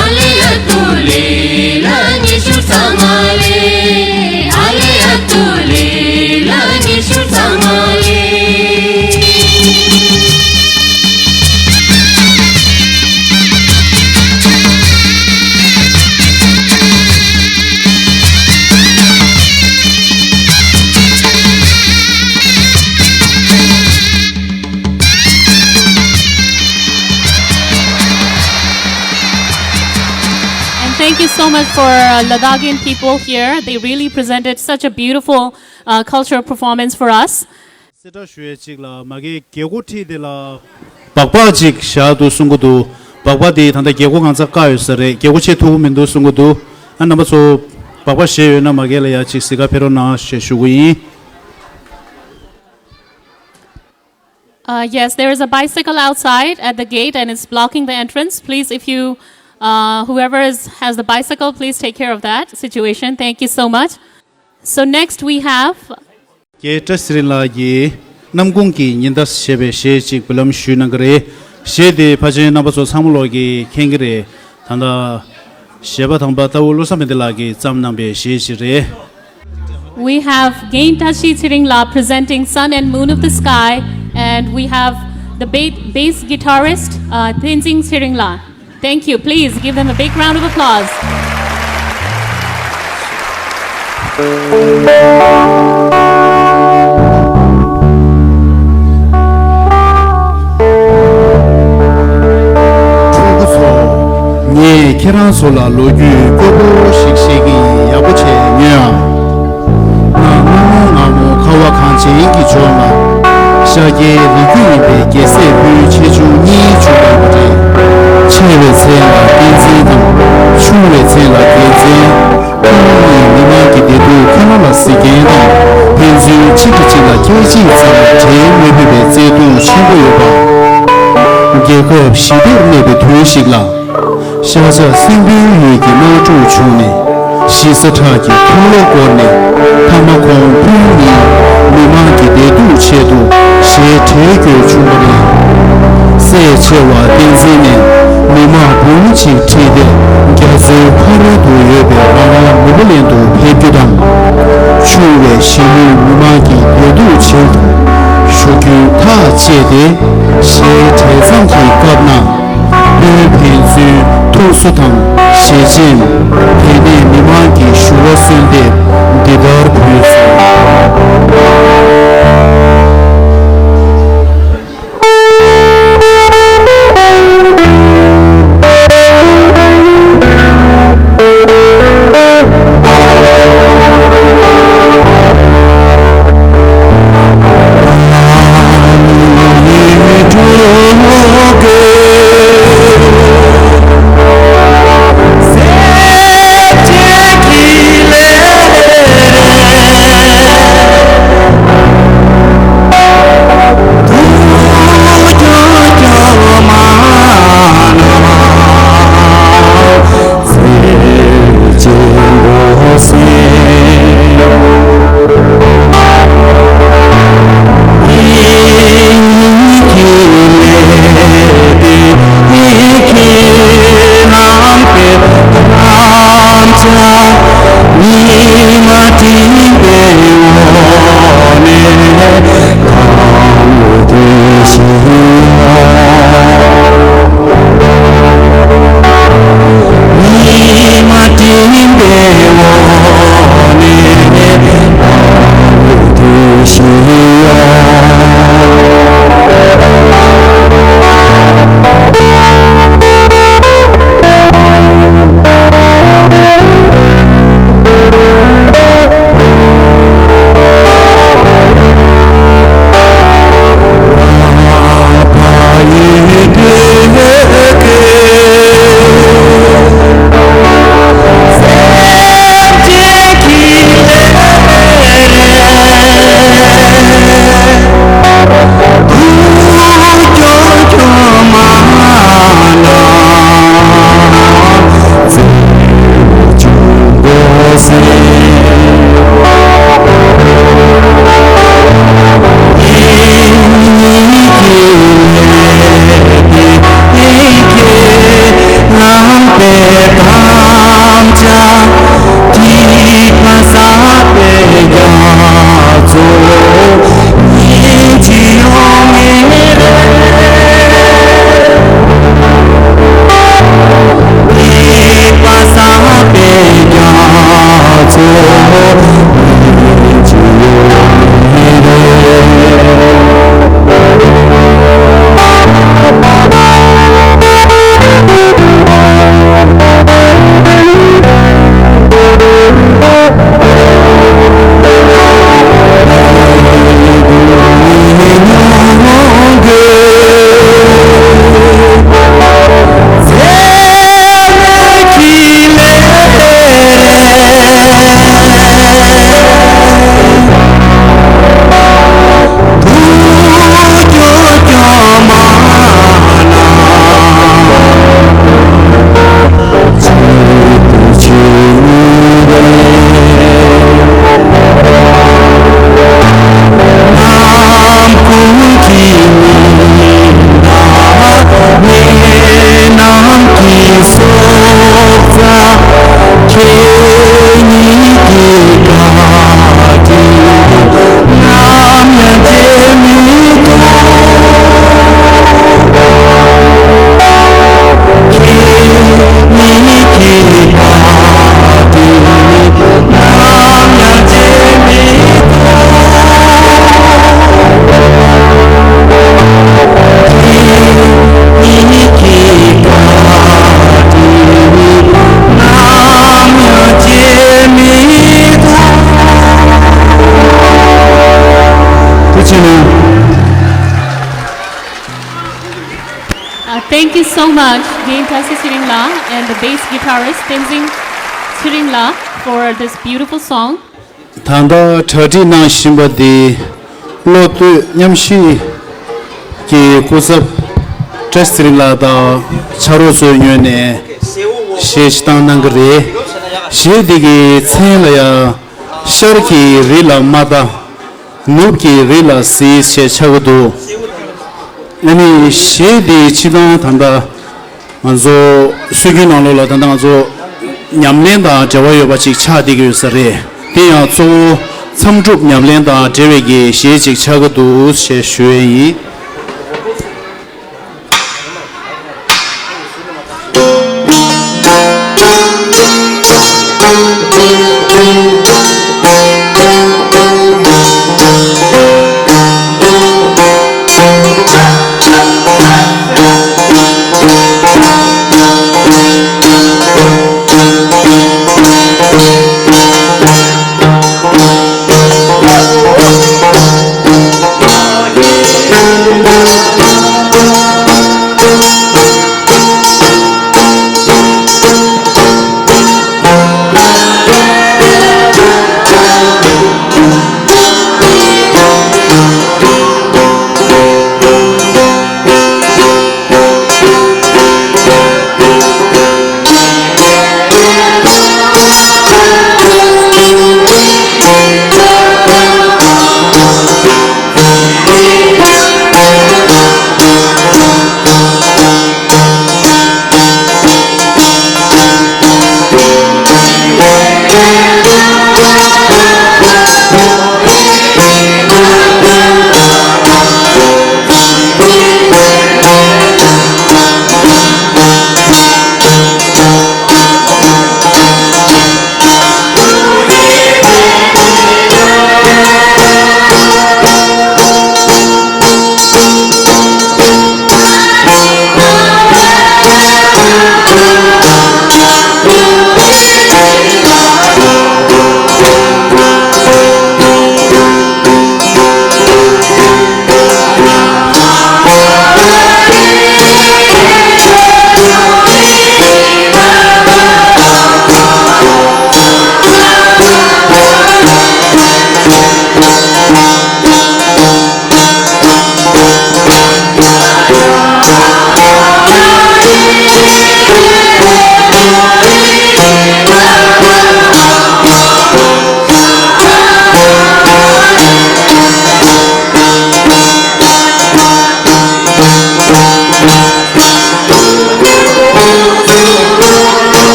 ཨ་ལེ་ཡ་ཏོ་ལེ་ལ་ཉི་ཤུ་རྩ་ལྔ་ལེ། ཨ་ལེ་ཡ་ཏོ་ལེ་ལ་ཉི་ཤུ་རྩ་ལྔ་ལེ། And thank you so much for uh, Ladakhian people here. They really presented such a beautiful uh, cultural performance for us. གསལ་བསྒྲགས་ཞུ་ཡས་གཅིག་ལ་མ་གིའི་རྒྱལ་སྒོ་འཁྲིས་དེ་ལ་སྦག་སྦག་ཅིག་བཞག་འདུག་གསུང་གི་འདུག་སྦག་སྦག་དེ་ད་ལྟ་རྒྱལ་སྒོ་གང་ཚ་བཀག་ཡོད་ས་རེད། རྒྱལ་སྒོ་ཕྱེ་ཐུབ་ཀྱི་མི་འདུག་གསུང་གི་འདུག་ཨ་རྣམ་པ་ཚོ་སྦག་སྦག་བཞེས་ཡོད་ན་མ་གི་ལ་ཡ་ཅིག་གཟིགས་ག་ཕེབས་རོགས་གནང་ཞེས་ཞུ་གི་ཡིན། Uh, yes, there is a bicycle outside at the gate and it's blocking the entrance. Please, if you, uh, whoever is, has the bicycle, please take care of that situation. Thank you so much. So next we have རྒན་བཀྲ་ཤིས་ཚེ་རིང་ལགས་ཀྱིས་ནམ་གུང་གི་ཉི་ཟླ་ཞེས་པའི་གཞས་ཅིག་འབུལ་ལམ་ཞུས་གནང་གི་རེད། གཞས་དེ་ཕལ་ཆེར་རྣམ་པ་ཚོ་ཚང་མ་ལོག་གིས་མཁྱེན་གྱི་རེད། ད་ལྟ་གཞས་པ་དམ་པ་རྟ་བོ་བློ་བཟང་མེ་ལྡེ་ལགས་ཀྱིས་བརྩམས་གནང་པའི་གཞས་ཤིག་རེད། We have Gen Tashi Tsiringla presenting Sun and Moon of the Sky, and we have the ba- bass guitarist uh, Tenzing Tsiringla. Thank you. Please give them a big round of applause. ཕྲུ་གུ་ཚོ། ངས་ཁྱེད་རང་ཚོ་ལ་ལོ་རྒྱུས་སྐྱོ་པོ་ཞིག་བཤད་ཀྱི་ཡིན། ཡག་པོ་བྱས་ཉོན་ཨ། གནའ་སྔ་མོ་སྔ་མོ་ཁ་བ་གངས་ཅན་གྱི་ལྗོངས་ལ། ཤཱཀྱའི་རིགས་རྒྱུད་ཡིན་པའི་རྒྱལ་སྲས་པོད་ཆེ་ཆུང་གཉིས་བྱུང་བ་རེད། ཆེ་བའི་མཚན་ལ་བསྟན་འཛིན་དང་། ཆུང་བའི་མཚན་ལ་རྒྱལ་མཚན། ཁོང་གཉིས་མི་དམངས་ཀྱི་བདེ་སྡུག་ཁྱོན་ལ་ལ་གཟིགས་མཁན་དང་། ཕན་ཚུན་གཅིག་གིས་གཅིག་ལ་སྐད་ཅིག་ཙམ་འབྲེལ་མི་ཕོད་པའི་བརྩེ་དུང་ཆེན་པོ་ཡོད་པ། རྒྱལ་ཁབ་ཞི་བདེར་གནས་པའི་དུས་ཤིག་ལ། ཤ་ཚ་སྲིན་པོའི་ཡུལ་གྱི་དམག་འཁྲུག་བྱུང་ནས། ཞི་ས་ཁྲག་གི་འཁོར་ལོ་བསྐོར་ནས། མཐའ་མ་ཁོང་སྤུན་གཉིས་མི་དམངས་ཀྱི་བདེ་སྡུག་ཆེད་དུ་ཞལ་བྲལ་དགོས་བྱུང་བ་རེད། སྲས་ཆེ་བ་བསྟན་འཛིན་ནས་མི་དམངས་འབུམ་གཅིག་ཁྲིད་དེ་རྒྱ་མཚོའི་ཕ་རོལ་ཏུ་ཡོད་པའི་རང་དབང་ནོར་བུ་གླིང་དུ་ཕེབས་རྒྱུ་དང་། ཆུང་བའི་གཞིས་ལུས་མི་དམངས་ཀྱི་བདེ་སྡུག་ཆེད་དུ་ཞུ་རྒྱུའི་ཐག་བཅད་དེ། ཞལ་བྲལ་མཚམས་ཀྱི་སྐབས་ན། སྤུན་ཕན་ཚུན་ཐུགས་གསོ་དང་ཞལ་ཆེམས། དེ་ནས་མི་དམངས་ཀྱི་ཞུ་བ་གསོལ་འདེབས་འདི་ལྟར་ཕུལ་སོང་། So much, Jane Tasi Siringla and the bass guitarist Tenzin Siringla for this beautiful song. ད་ལྟ་གྲ་སྒྲིག་གནང་བཞིན་པ་འདི་བློ་གཏོད་མཉམ་ཞུགས་ཀྱི་སྐུ་ཚབ་བཀྲ་ཤིས་ཚེ་རིང་ལགས་དང་ཕྱག་རོགས་ཚོའི་ངོས་ནས་གཞས་ཅིག་བཏང་གནང་གི་རེད། གཞས་འདི་གི་མཚན་ལ་ཡང་ཤར་གྱི་རི་ལ་མ་ལྟ། ནུབ་ཀྱི་རི་ལ་གཟིགས་ཞེས་ཆགས་ཀྱི་འདུག་ཨ་ནི་གཞས་འདི་སྤྱིར་བཏང་ད་ལྟ་ང་ཚོ་སྲོལ་རྒྱུན་ནང་ལོགས་ལ་ད་ལྟ་ང་ཚོ་ཉམས་ལེན་དང་འབྲེལ་བ་ཡོད་པ་ཅིག་ཆགས་བསྡད་ཀྱི་ཡོད་ས་རེད། དེ་ཡང་གཙོ་བོ་མཚམས་སྒྲུབ་ཉམས་ལེན་དང་འབྲེལ་བའི་གི་གཞས་ཅིག་ཆགས་ཀྱི་འདུག་ཞེས་ཞུ་ཡས་ཡིན།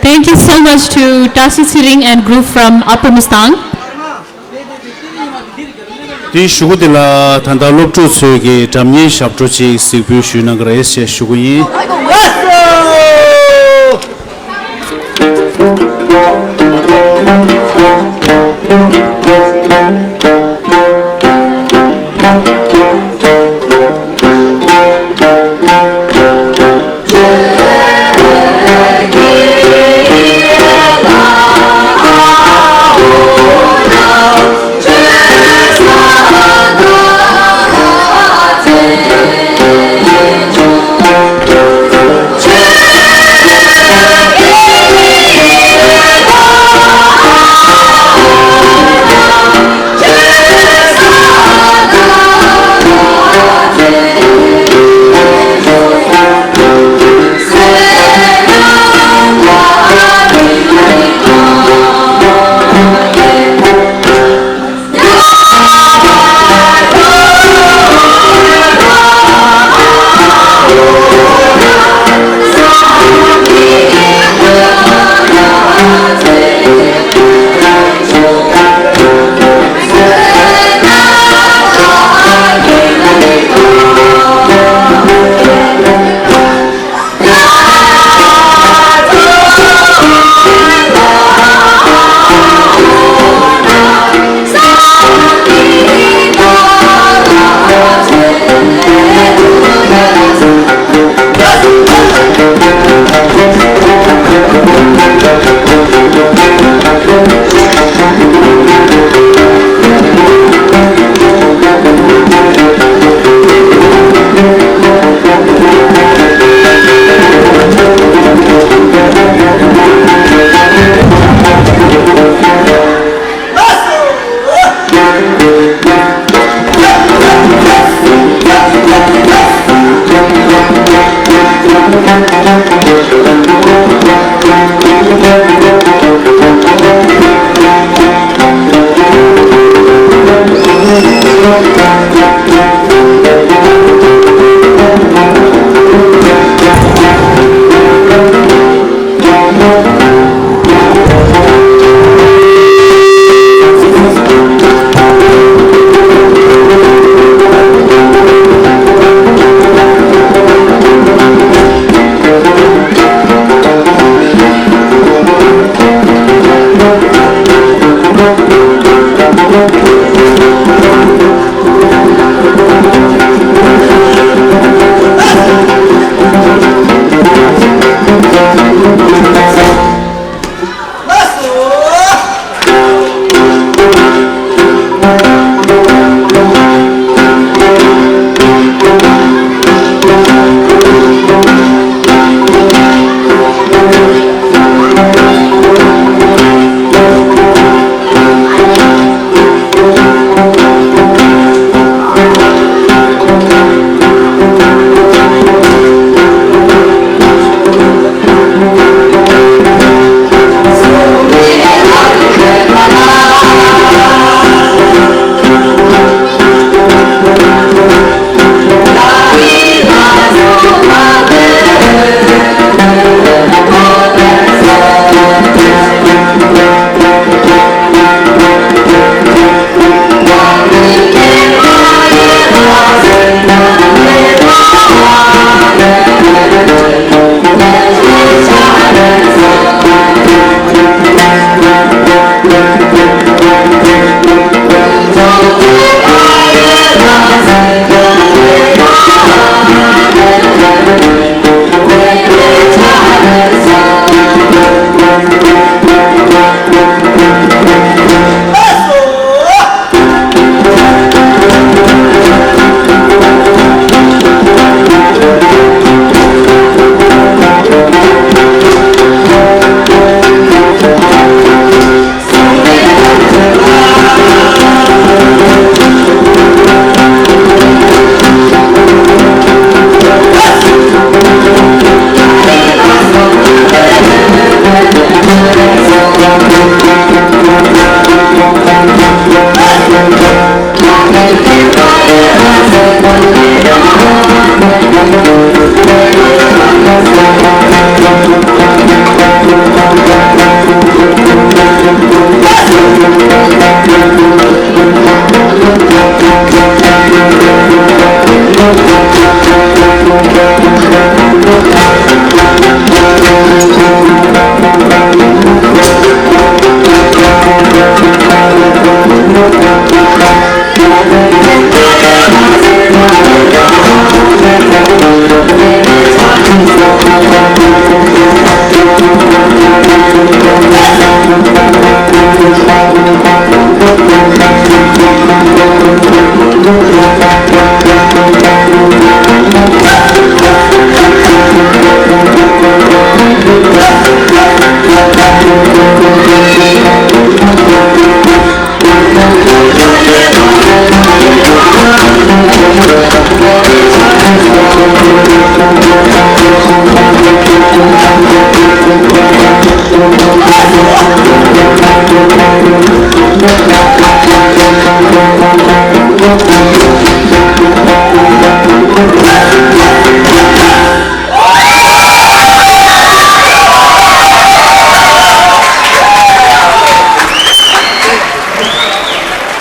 Thank you so much to Tasi Tsiring and group from Upper Mustang. དེའི་གཞུག་གུ་དེ་ལ་ད་ལྟ་སློབ་ཕྲུག་ཚོས་ཀྱི་སྒྲ་སྙན་ཞབས་བྲོ་ཅིག་གཟིགས་འབུལ་ཞུས་གནང་གི་རེད་ཞེས་ཞུ་གི་ཡིན།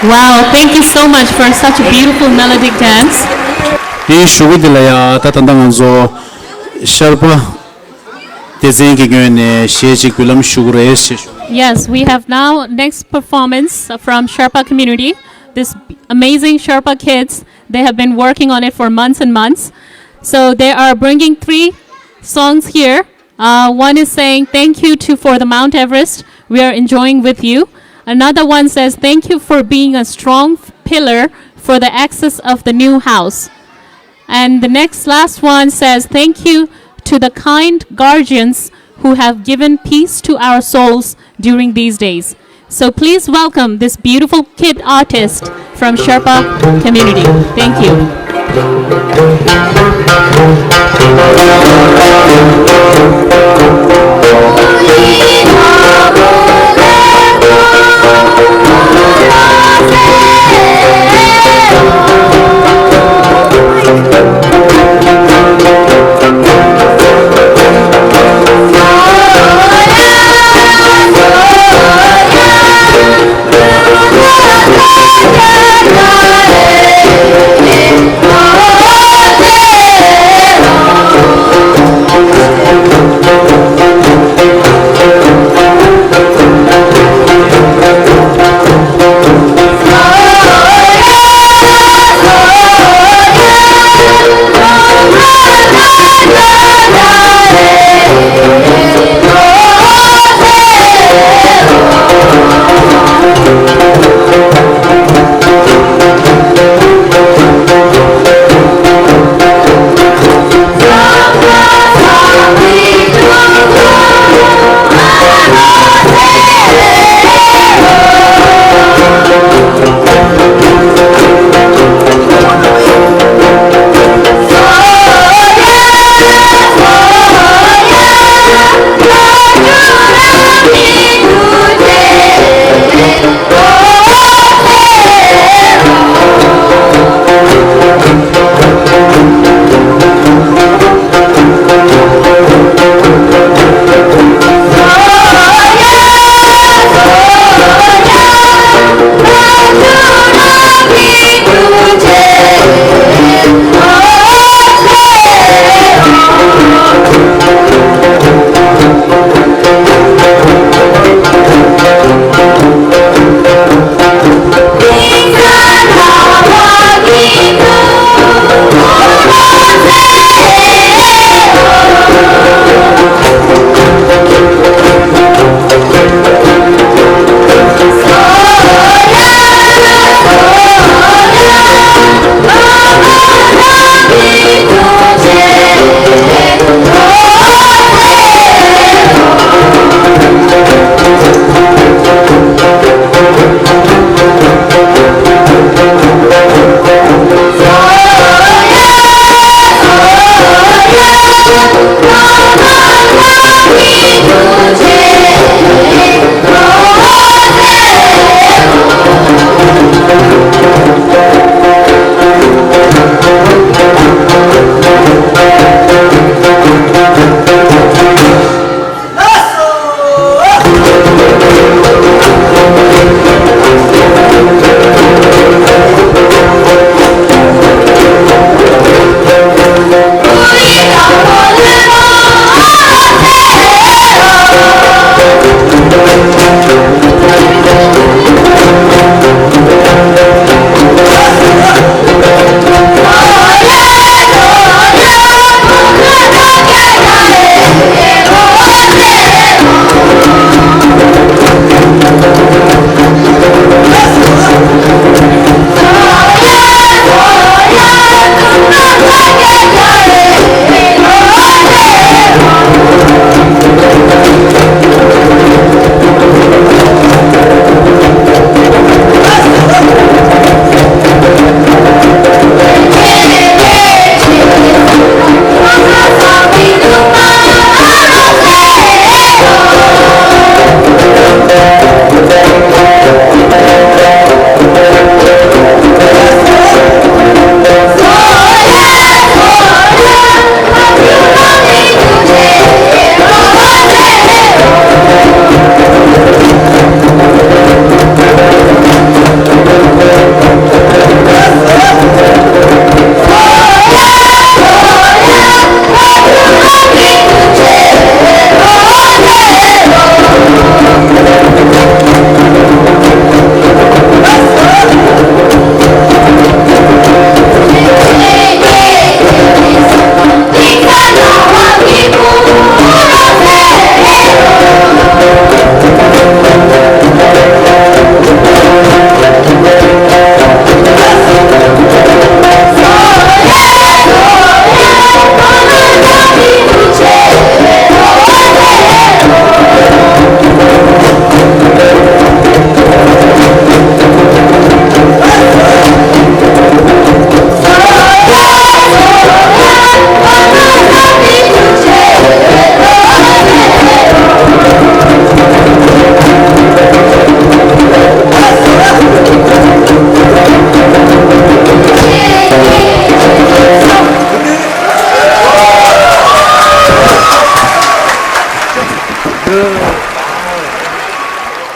Wow, thank you so much for such a beautiful melodic dance. དེའི་གཞུག་གུ་འདི་ལ་ཡང་ད་ད་ལྟ་ང་ཚོ་ཤར་པ་སྡེ་ཚན་གྱི་ངོས་ནས་གཞས་ཅིག་འབུལ་ལམ་ཞུ་གི་རེད་ཞེས་ཞུ། Yes, we have now next performance from Sherpa community. This amazing Sherpa kids, they have been working on it for months and months. So they are bringing three songs here. Uh, one is saying, "Thank you to, for the Mount Everest we are enjoying with you." Another one says, "Thank you for being a strong pillar for the access of the new house." And the next last one says, "Thank you to the kind guardians who have given peace to our souls during these days." So please welcome this beautiful kid artist from Sherpa community. Thank you.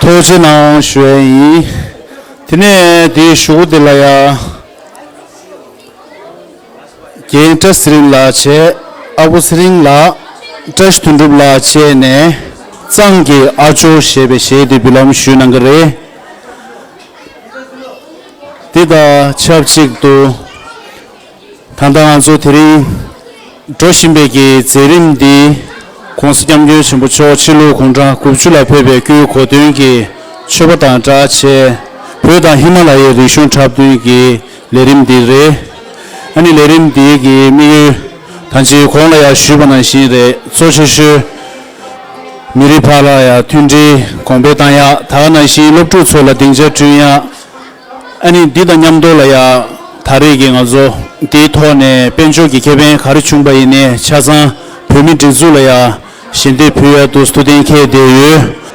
ཐུགས་རྗེ་གནང་ཞུ་ཡ་ཡིན། དེ་ནས་དེའི་གཞུག་གུ་དེ་ལ་ཡ། རྒན་བཀྲ་ཚེ་རིང་ལགས་བྱས། ཨ་ཁུ་ཚེ་རིང་ལགས། བཀྲ་ཤིས་དོན་གྲུབ་ལགས་བཅས་ནས། གཙང་གི་ཨ་ཇོ་ཞེས་པའི་གཞས་དེ་འབུལ་ལམ་ཞུས་གནང་གི་རེད། འདི་དང་ཆབས་ཅིག་ཏུ། ད་ལྟ་ང་ཚོ་དེ་རིང་འགྲོ་བཞིན་པའི་གི་མཛད་རིམ་འདི། ༸གོང་ས་༸སྐྱབས་མགོན་ཆེན་པོ་མཆོག་ཕྱི་ལོ་དགུང་གྲངས་དགུ་བཅུ་ལ་ཕེབས་པའི་སྐུའི་གོ་སྟོན་གྱི་མཆོད་པ་དང་སྦྲགས་བྱས། བོད་དང་ཧི་མ་ལ་ཡའི་རིག་གཞུང་འཁྲབ་སྟོན་གྱི་ལས་རིམ་འདི་རེད། ཨ་ནི་ལས་རིམ་འདིའི་གི་དམིགས་ཡུལ། ད་ཅི་གོང་ལ་ཡང་ཞུས་པ་ནང་བཞིན་རེད། གཙོ་ཆེ་ཤོས་མི་རིགས་བར་ལ་ཡང་མཐུན་སྒྲིལ་གོང་འཕེལ་བཏང་ཡག་ད་ག་ནང་བཞིན་སློབ་ཕྲུག་ཚོ་ལ་སྡིངས་ཆ་བསྐྲུན་ཡག་ཨ་ནི་འདི་དང་མཉམ་དུ་ལ་ཡང་ད་རེས་ཀྱི་ང་ཚོ་འདིའི་ཐོག་ནས་དཔལ་འབྱོར་གྱི་ཁེ་ཕན་ག་རེ་བྱུང་པ་ཡིན་ནའི་ཆ་ཚང་བོད་མི་སྒྲིག་འཛུགས་ལ་ཡང་ཞལ་འདེབས་ཕུལ་ཡག་ཏུ་ཐུགས་གཏན་འཁེལ་བསྡད་ཡོད།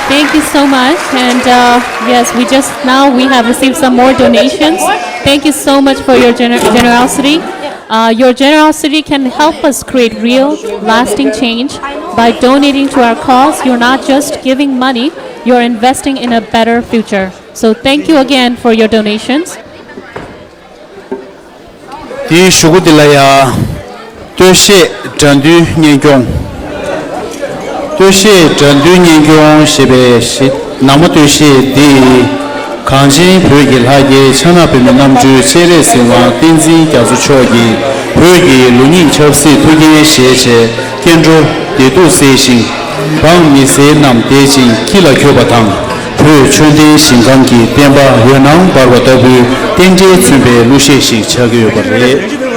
Thank you so much. And uh, yes, we just now we have received some more donations. Thank you so much for your gener- generosity. Uh, your generosity can help us create real, lasting change by donating to our cause. You're not just giving money, you're investing in a better future. So thank you again for your donations. དེའི་གཞུག་གུ་འདི་ལ་ཡ། སྟོད་གཞས་སྒྲ་འདུལ་སྙན་སྐྱོང་། སྟོད་གཞས་སྒྲ་འདུལ་སྙན་སྐྱོང་ཞེས་པའི་གཞས། ནང་མ་སྟོད་གཞས་འདི་ཡི་ གངས་ཅན་བོད་ཀྱི་ལྷ་རྒྱལ་ཕྱག་ན་པདྨའི་རྣམ་འཕྲུལ་སྤྱན་རས་གཟིགས་དབང་བསྟན་འཛིན་རྒྱ་མཚོ་མཆོག་གིས་བོད་ཀྱི་ལུགས་གཉིས་ཆབ་སྲིད་ཐུགས་འགན་བཞེས་བྱས། སྐྱེ་འགྲོ་བདེ་སྡུག་བསལ་ཞིང་། འབངས་མི་སེར་རྣམས་བདེ་ཞིང་སྐྱིད་ལ་འཁྱོལ་བ་དང་། བོད་ཆོས་ལྡན་ཞིང་ཁམས་ཀྱི་བསྟན་པ་འོད་སྣང་འབར་བ་ལྟ་བུའི་རྟེན་འབྲེལ་མཚོན་པའི་གླུ་གཞས་ཤིག་ཆགས་ཀྱི་ཡོད་པ་རེད།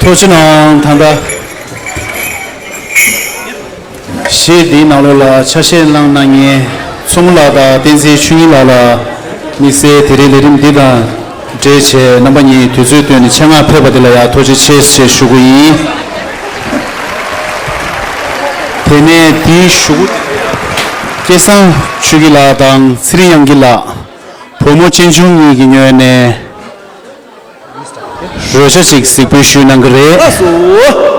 ཐུགས་རྗེ་གནང་། ད་ལྟ་གཞས་འདིའི་ནང་ལོགས་ལ་ཆ་ཤས་བླངས་གནང་མཁན་མཚོ་མོ་ལགས་དང་བསྟན་འཛིན་ཆོས་ཉིད་ལགས་ལ་དམིགས་བསལ་དེ་རིང་ལས་རིམ་འདི་དང་འབྲེལ་བྱས་རྣམ་པ་གཉིས་དུས་ཚོད་བཏོན་ནས་ཆེད་མངགས་ཕེབས་པ་དེ་ལ་ཡང་ཐུགས་རྗེ་ཆེ་ཞེས་ཞུ་གི་ཡིན། དེ་ནས་དེའི་གཞུག་གུ་སྐལ་བཟང་ཆོས་སྐྱིད་ལགས་དང་ཚེ་རིང་དབྱངས་སྐྱིད་ལགས། བུ་མོ་གཅེན་གཅུང་གཉིས་ཀྱི་ངོས་ནས་རོལ་ཆ་ཞིག་གཟིགས་འབུལ་ཞུས་གནང་གི་རེད། ལགས་སོ།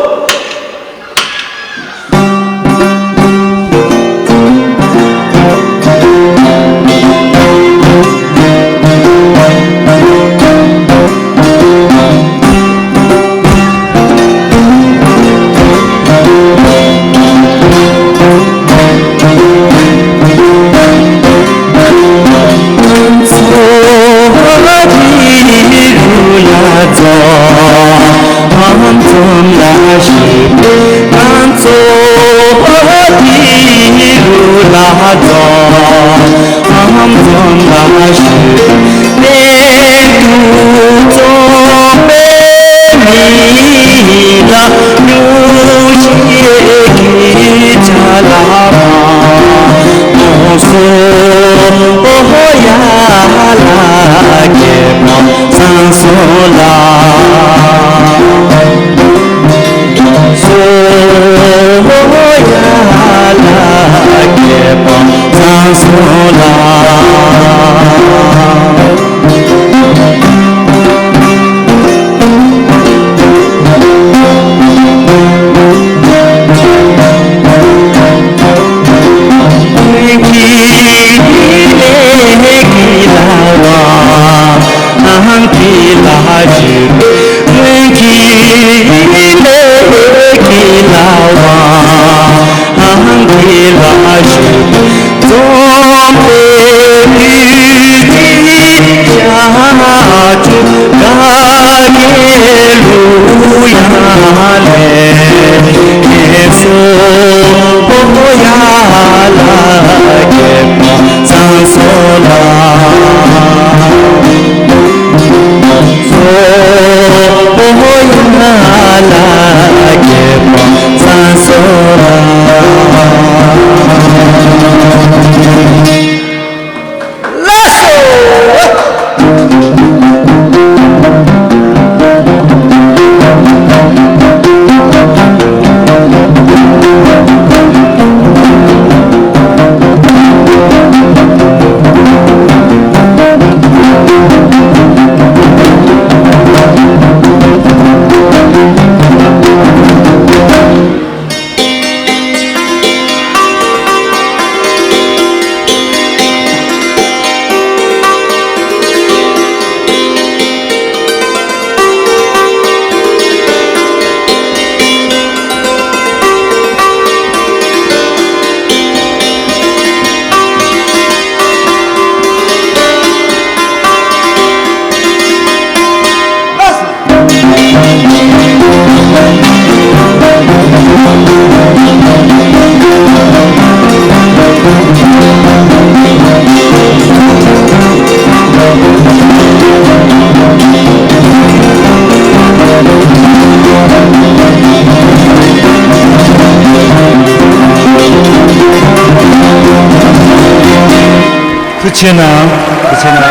ཐུགས་རྗེ་གནང་། ཐུགས་རྗེ་གནང་།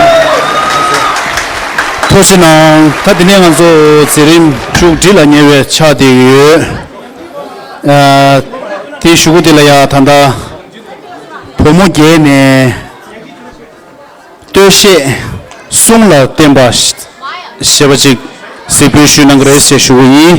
ཐུགས་རྗེ་གནང་། ད་དེ་ནས་ང་ཚོ་མཛད་རིམ་མཇུག་སྒྲིལ་ལ་ཉེ་བའི་ཆགས་བསྡད་ཡོད། ཨ། དེའི་གཞུག་གུ་དེ་ལ་ཡང་ད་ལྟ་བུ་མོ་བརྒྱད་ནས་སྟོད་གཞས་གསུམ་ལ་བརྟེན་པ་ཞེས་པ་ཅིག་གཟིགས་འབུལ་ཞུས་གནང་གི་རེད་ཞེས་ཞུ་གི་ཡིན།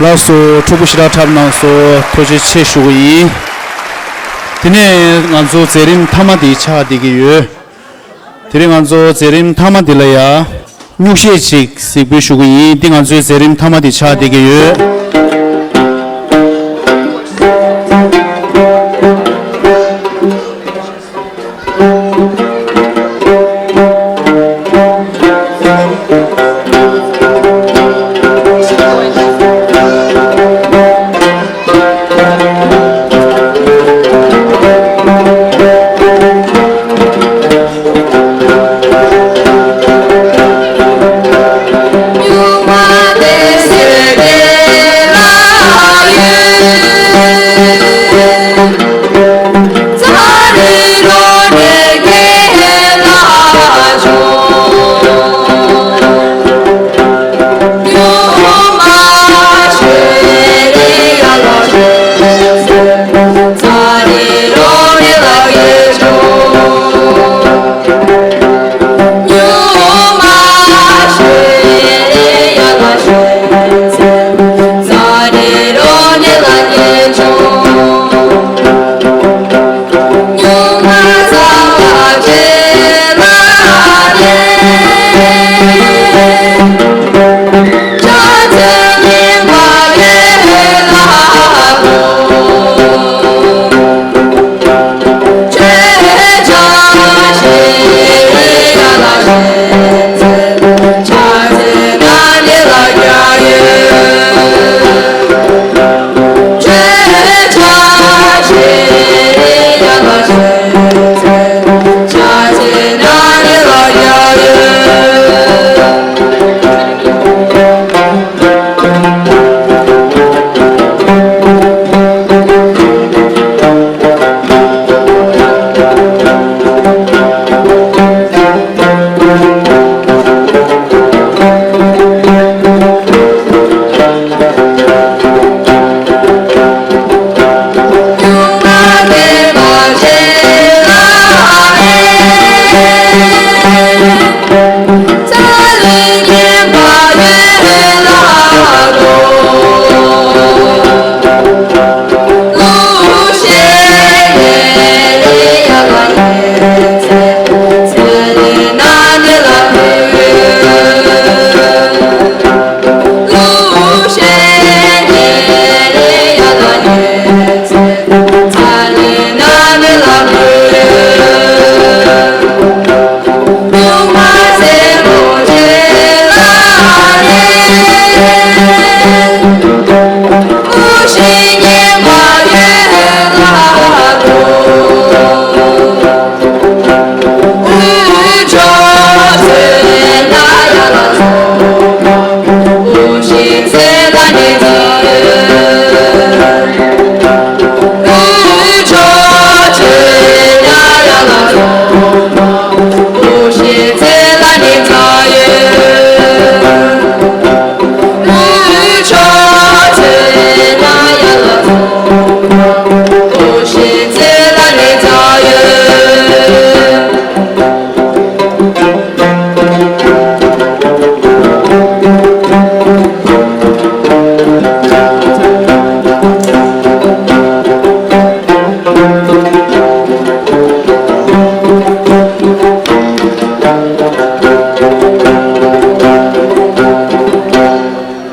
ལགས་སོ། ཕྲུ་གུ་ཞེ་དྲག་འཁྲབ་གནང་སོང་། ཐུགས་རྗེ་ཆེ་ཞུ་གི་ཡིན། དེ་ནས་ང་ཚོ་མཛད་རིམ་མཐའ་མ་དེ་ཆགས་བསྡད་ཀྱི་ཡོད། དེ་རིང་ང་ཚོ་མཛད་རིམ་མཐའ་མ་འདི་ལ་ཡ། སྨྱུག་བཤད་ཅིག་གཟིགས་འབུལ་ཞུ་གི་ཡིན། འདི་ང་ཚོའི་མཛད་རིམ་མཐའ་མ་འདི་ཆགས་བསྡད་ཀྱི་ཡོད།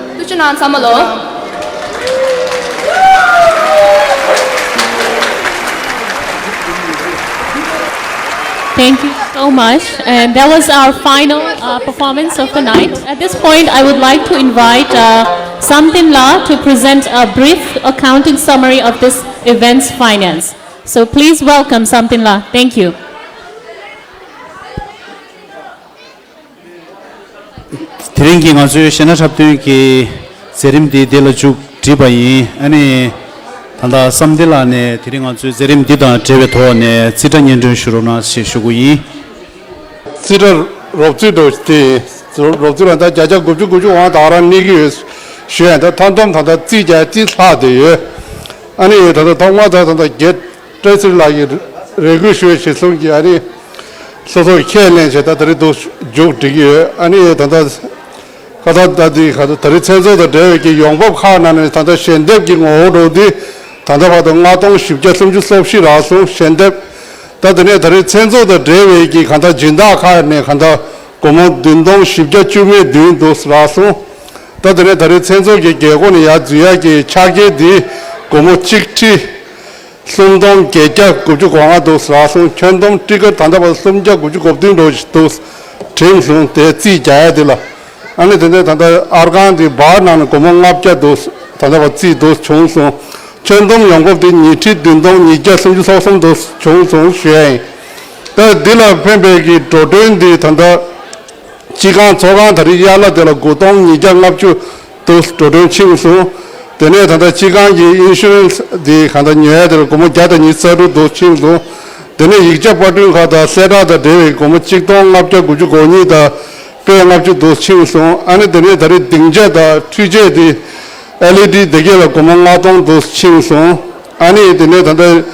ཐུགས་རྗེ་གནང་ཚང་མ་ལོ། Thank you so much. And that was our final uh, performance of the night. At this point, I would like to invite uh, Samtinla to present a brief accounting summary of this event's finance. So please welcome Samtinla. Thank you. དེ་རིང་གི་ང་ཚོའི་གཞས་སྣ་འཁྲབ་སྟོན་གྱི་ མཛད་རིམ་འདི་འདི་ལ་མཇུག་བསྒྲིལ་བ་ཡིན། ཨ་ནི་ད་ལྟ་བསམ་གཏན་ལགས་ནས་དེ་རིང་ང་ཚོའི་མཛད་རིམ་འདི་དང་འབྲེལ་བའི་ཐོག་ནས་རྩིས་ཁྲ་སྙན་སྒྲོན་ཞུ་རོགས་གནང་ཞེས་ཞུ་གི་ཡིན། རྩིས་ཁྲ་རོབ་རྩིས་འགྲོ་དེ་རོབ་རྩིས་ལ་ད་བརྒྱ་ཆ་དགུ་བཅུ་དགུ་བཅུ་འོང་ད་ག་རང་གནས་ཀྱི་ཡོད་ཞུ་ཡ་ཡིན། ད་མཐའ་བསྡོམས་ད་ལྟ་རྩིས་བརྒྱ་རྩིས་ལྷག་དེ་ཡོད། ཨ་ནི་ད་ལྟ་ཐོག་མ་ད་ད་ལྟ་རྒྱལ་བཀྲ་ཤིས་ལགས་ཀྱིས་རེ་སྐུལ་ཞུས་བཞིན་གསུང་གི་ཨ་ནི་སོ་སོ་ཁས་ལེན་བྱས་ད་ད་རེས་འདུག་མཇུག་སྒྲིལ་གྱི་ཡོད། ཨ་ནི་ད་ལྟ་ཁ་ད་ད་འདི་ཁ་ད་ད་རེས་མཚན་ཚོགས་དང་འབྲེལ་བའི་གི་ཡོང་འབབ་ཁག་ནང་ནས་ད་ལྟ་ཞལ་འདེབས་ཀྱི་ངོ་བོ་འགྲོ་དུས་ད་ལྟ་བར་དུ་ལྔ་སྟོང་བཞི་བརྒྱ་སུམ་ཅུ་སོ་བཞི་རག་སོང་། ཞལ་འདེབས་ད་དེ་ནས་ད་རེས་མཚན་ཚོགས་དང་འབྲེལ་བའི་གི་གང་ལྟར་སྦྱིན་བདག་ཁག་ནས་གང་ལྟར་སྒོར་མོ་བདུན་སྟོང་བཞི་བརྒྱ་བཅུ་མེད་བདུན་འདུག་རག་སོང་། ད་དེ་ནས་ད་རེས་མཚན་ཚོགས་ཀྱི་རྒྱལ་སྒོ་ནས་ཡར་འཛུལ་ཡག་གི་ཕྱག་འཁྱེར་འདི་སྒོར་མོ་གཅིག་ཁྲི་སུམ་སྟོང་བརྒྱད་བརྒྱ་དགུ་བཅུ་གོ་ལྔ་འདུག་རག་སོང་། ཁྱོན་བསྡོམས་ཊི་ཀེཊ་ད་ལྟ་བར་སུམ་བརྒྱ་དགུ་བཅུ་གོ་བདུན་འགྲོ་བཞིན་འདུག་བྲིས་སོང་། དེ་རྩིས་རྒྱག་ཡ་དེ་ལ་ཨ་ནི་དེ་ནས་ད་ལྟ་ཨར་ཁང་འདི་བར་ནང་ནས་སྒོར་མོ་ལྔ་བརྒྱ་འདུག་ད་ལྟ་བར་རྩིས་འདུག་བྱུང་སོང་། ཁྱོན་བསྡོམས་ཡོང་འབབ་དེ་ཉིས་ཁྲི་བདུན་སྟོང་ཉིས་བརྒྱ་སུམ་ཅུ་སོ་གསུམ་འདུག་བྱུང་སོང་ཞུ་ཡ་ཡིན། ད་འདི་ལ་ཕན་པའི་གི་འགྲོ་གྲོན་འདི་ད་ལྟ་སྤྱི་ཁང་ཚོགས་ཁང་ད་རེས་གཡར་ལ་དེ་ལ་དགུ་སྟོང་ཉིས་བརྒྱ་ལྔ་བཅུ་དུ་འགྲོ་གྲོན་ཕྱིན་སོང་། དེ་ནས་ད་ལྟ་སྤྱི་ཁང་གི་ཨིན་ཤུ་རན་སི་འདི་གང་ལྟར་ཉོ་ཡ་དེ་ལ་སྒོར་མོ་བརྒྱ་དང་ཉི་ཤུ་རྩ་དྲུག་དུ་ཕྱིན་སོང་། དེ་ནས་ཡིག་ཆ་པར་སྐྲུན་ཁག་དང་གསལ་བསྒྲགས་དང་འབྲེལ་བའི་སྒོར་མོ་གཅིག་སྟོང་ལྔ་བརྒྱ་དགུ་བཅུ་གོ་གཉིས་དང་པད་ལྔ་བཅུ་དུ་ཕྱིན་སོང་། ཨ་ནི་དེ་ནས་ད་རེས་སྡིངས་ཆ་དང་འཕྲུལ་ཆས་དེ་ཨེལ་ཨི་ཌི་དེ་གས་ལ་སྒོར་མོ་ལྔ་སྟོང་དུ་ཕྱིན་སོང་། ཨ་ནི་དེ་ནས་ད་ལྟ་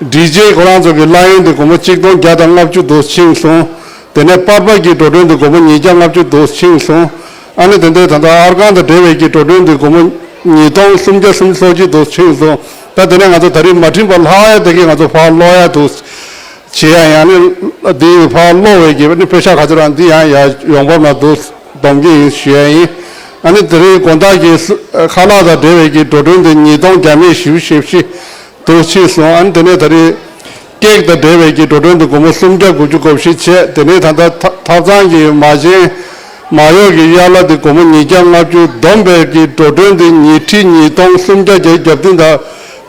ཌི་ཇེ་ཁོ་རང་ཚོ་གི་ལག་ཡོན་དེ་སྒོར་མོ་གཅིག་སྟོང་བརྒྱ་དང་ལྔ་བཅུ་དུ་ཕྱིན་སོང་། དེ་ནས་པར་པ་གི་འགྲོ་གྲོན་དེ་སྒོར་མོ་ཉིས་བརྒྱ་ལྔ་བཅུ་དུ་ཕྱིན་སོང་། ཨ་ནི་དེ་འདྲའི་ད་ལྟ་ཨར་ཁང་དང་འབྲེལ་བའི་གི་འགྲོ་གྲོན་དེ་སྒོར་མོ་ཉིས་སྟོང་སུམ་བརྒྱ་སུམ་ཅུ་སོ་གཅིག་དུ་ཕྱིན་སོང་། ད་དེ་ནས་ང་ཚོ་ད་རེས་མ་འཕྲིན་པ་ལྷག་ཡ་དེ་གི་ང་ཚོ་ཕར་སློག་ཡ་དུ་བྱེད་ཡ་ཡིན། ཨ་ནི་འདི་ཕར་སློག་པའི་གི་ཨ་ནི་པེ་ཤ་ག་ཚོད་རང་འདི་ཡང་ཡ་ཡོང་འབབ་ནང་དུ་སྡོམ་གི་ཡིན་ཞུ་ཡ་ཡིན། ཨ་ནི་དེ་རིང་དགོང་དག་གི་ཁ་ལག་དང་འབྲེལ་བའི་གི་འགྲོ་གྲོན་དེ་ཉིས་སྟོང་བརྒྱ་མེད་བཞི་བཅུ་ཞེ་བཞི་དུ་ཕྱིན་སོང་། ཨ་ནི་དེ་ནས་ད་རེས་ཀེག་དང་འབྲེལ་བའི་གི་འགྲོ་གྲོན་དུ་སྒོར་མོ་སུམ་བརྒྱ་དགུ་བཅུ་གོ་བཞི་བྱས། དེ་ནས་ད་ལྟ་ཐ་ཐབ་ཚང་གི་མ་བྱན་མ་གཡོག་གི་གཡར་ལ་དེ་སྒོར་མོ་ཉིས་བརྒྱ་ལྔ་བཅུ། བསྡོམས་པའི་གི་འགྲོ་གྲོན་དེ་ཉིས་ཁྲི་ཉིས་སྟོང་སུམ་བརྒྱ་བརྒྱད་ཅུ་གྱ་བདུན་དང་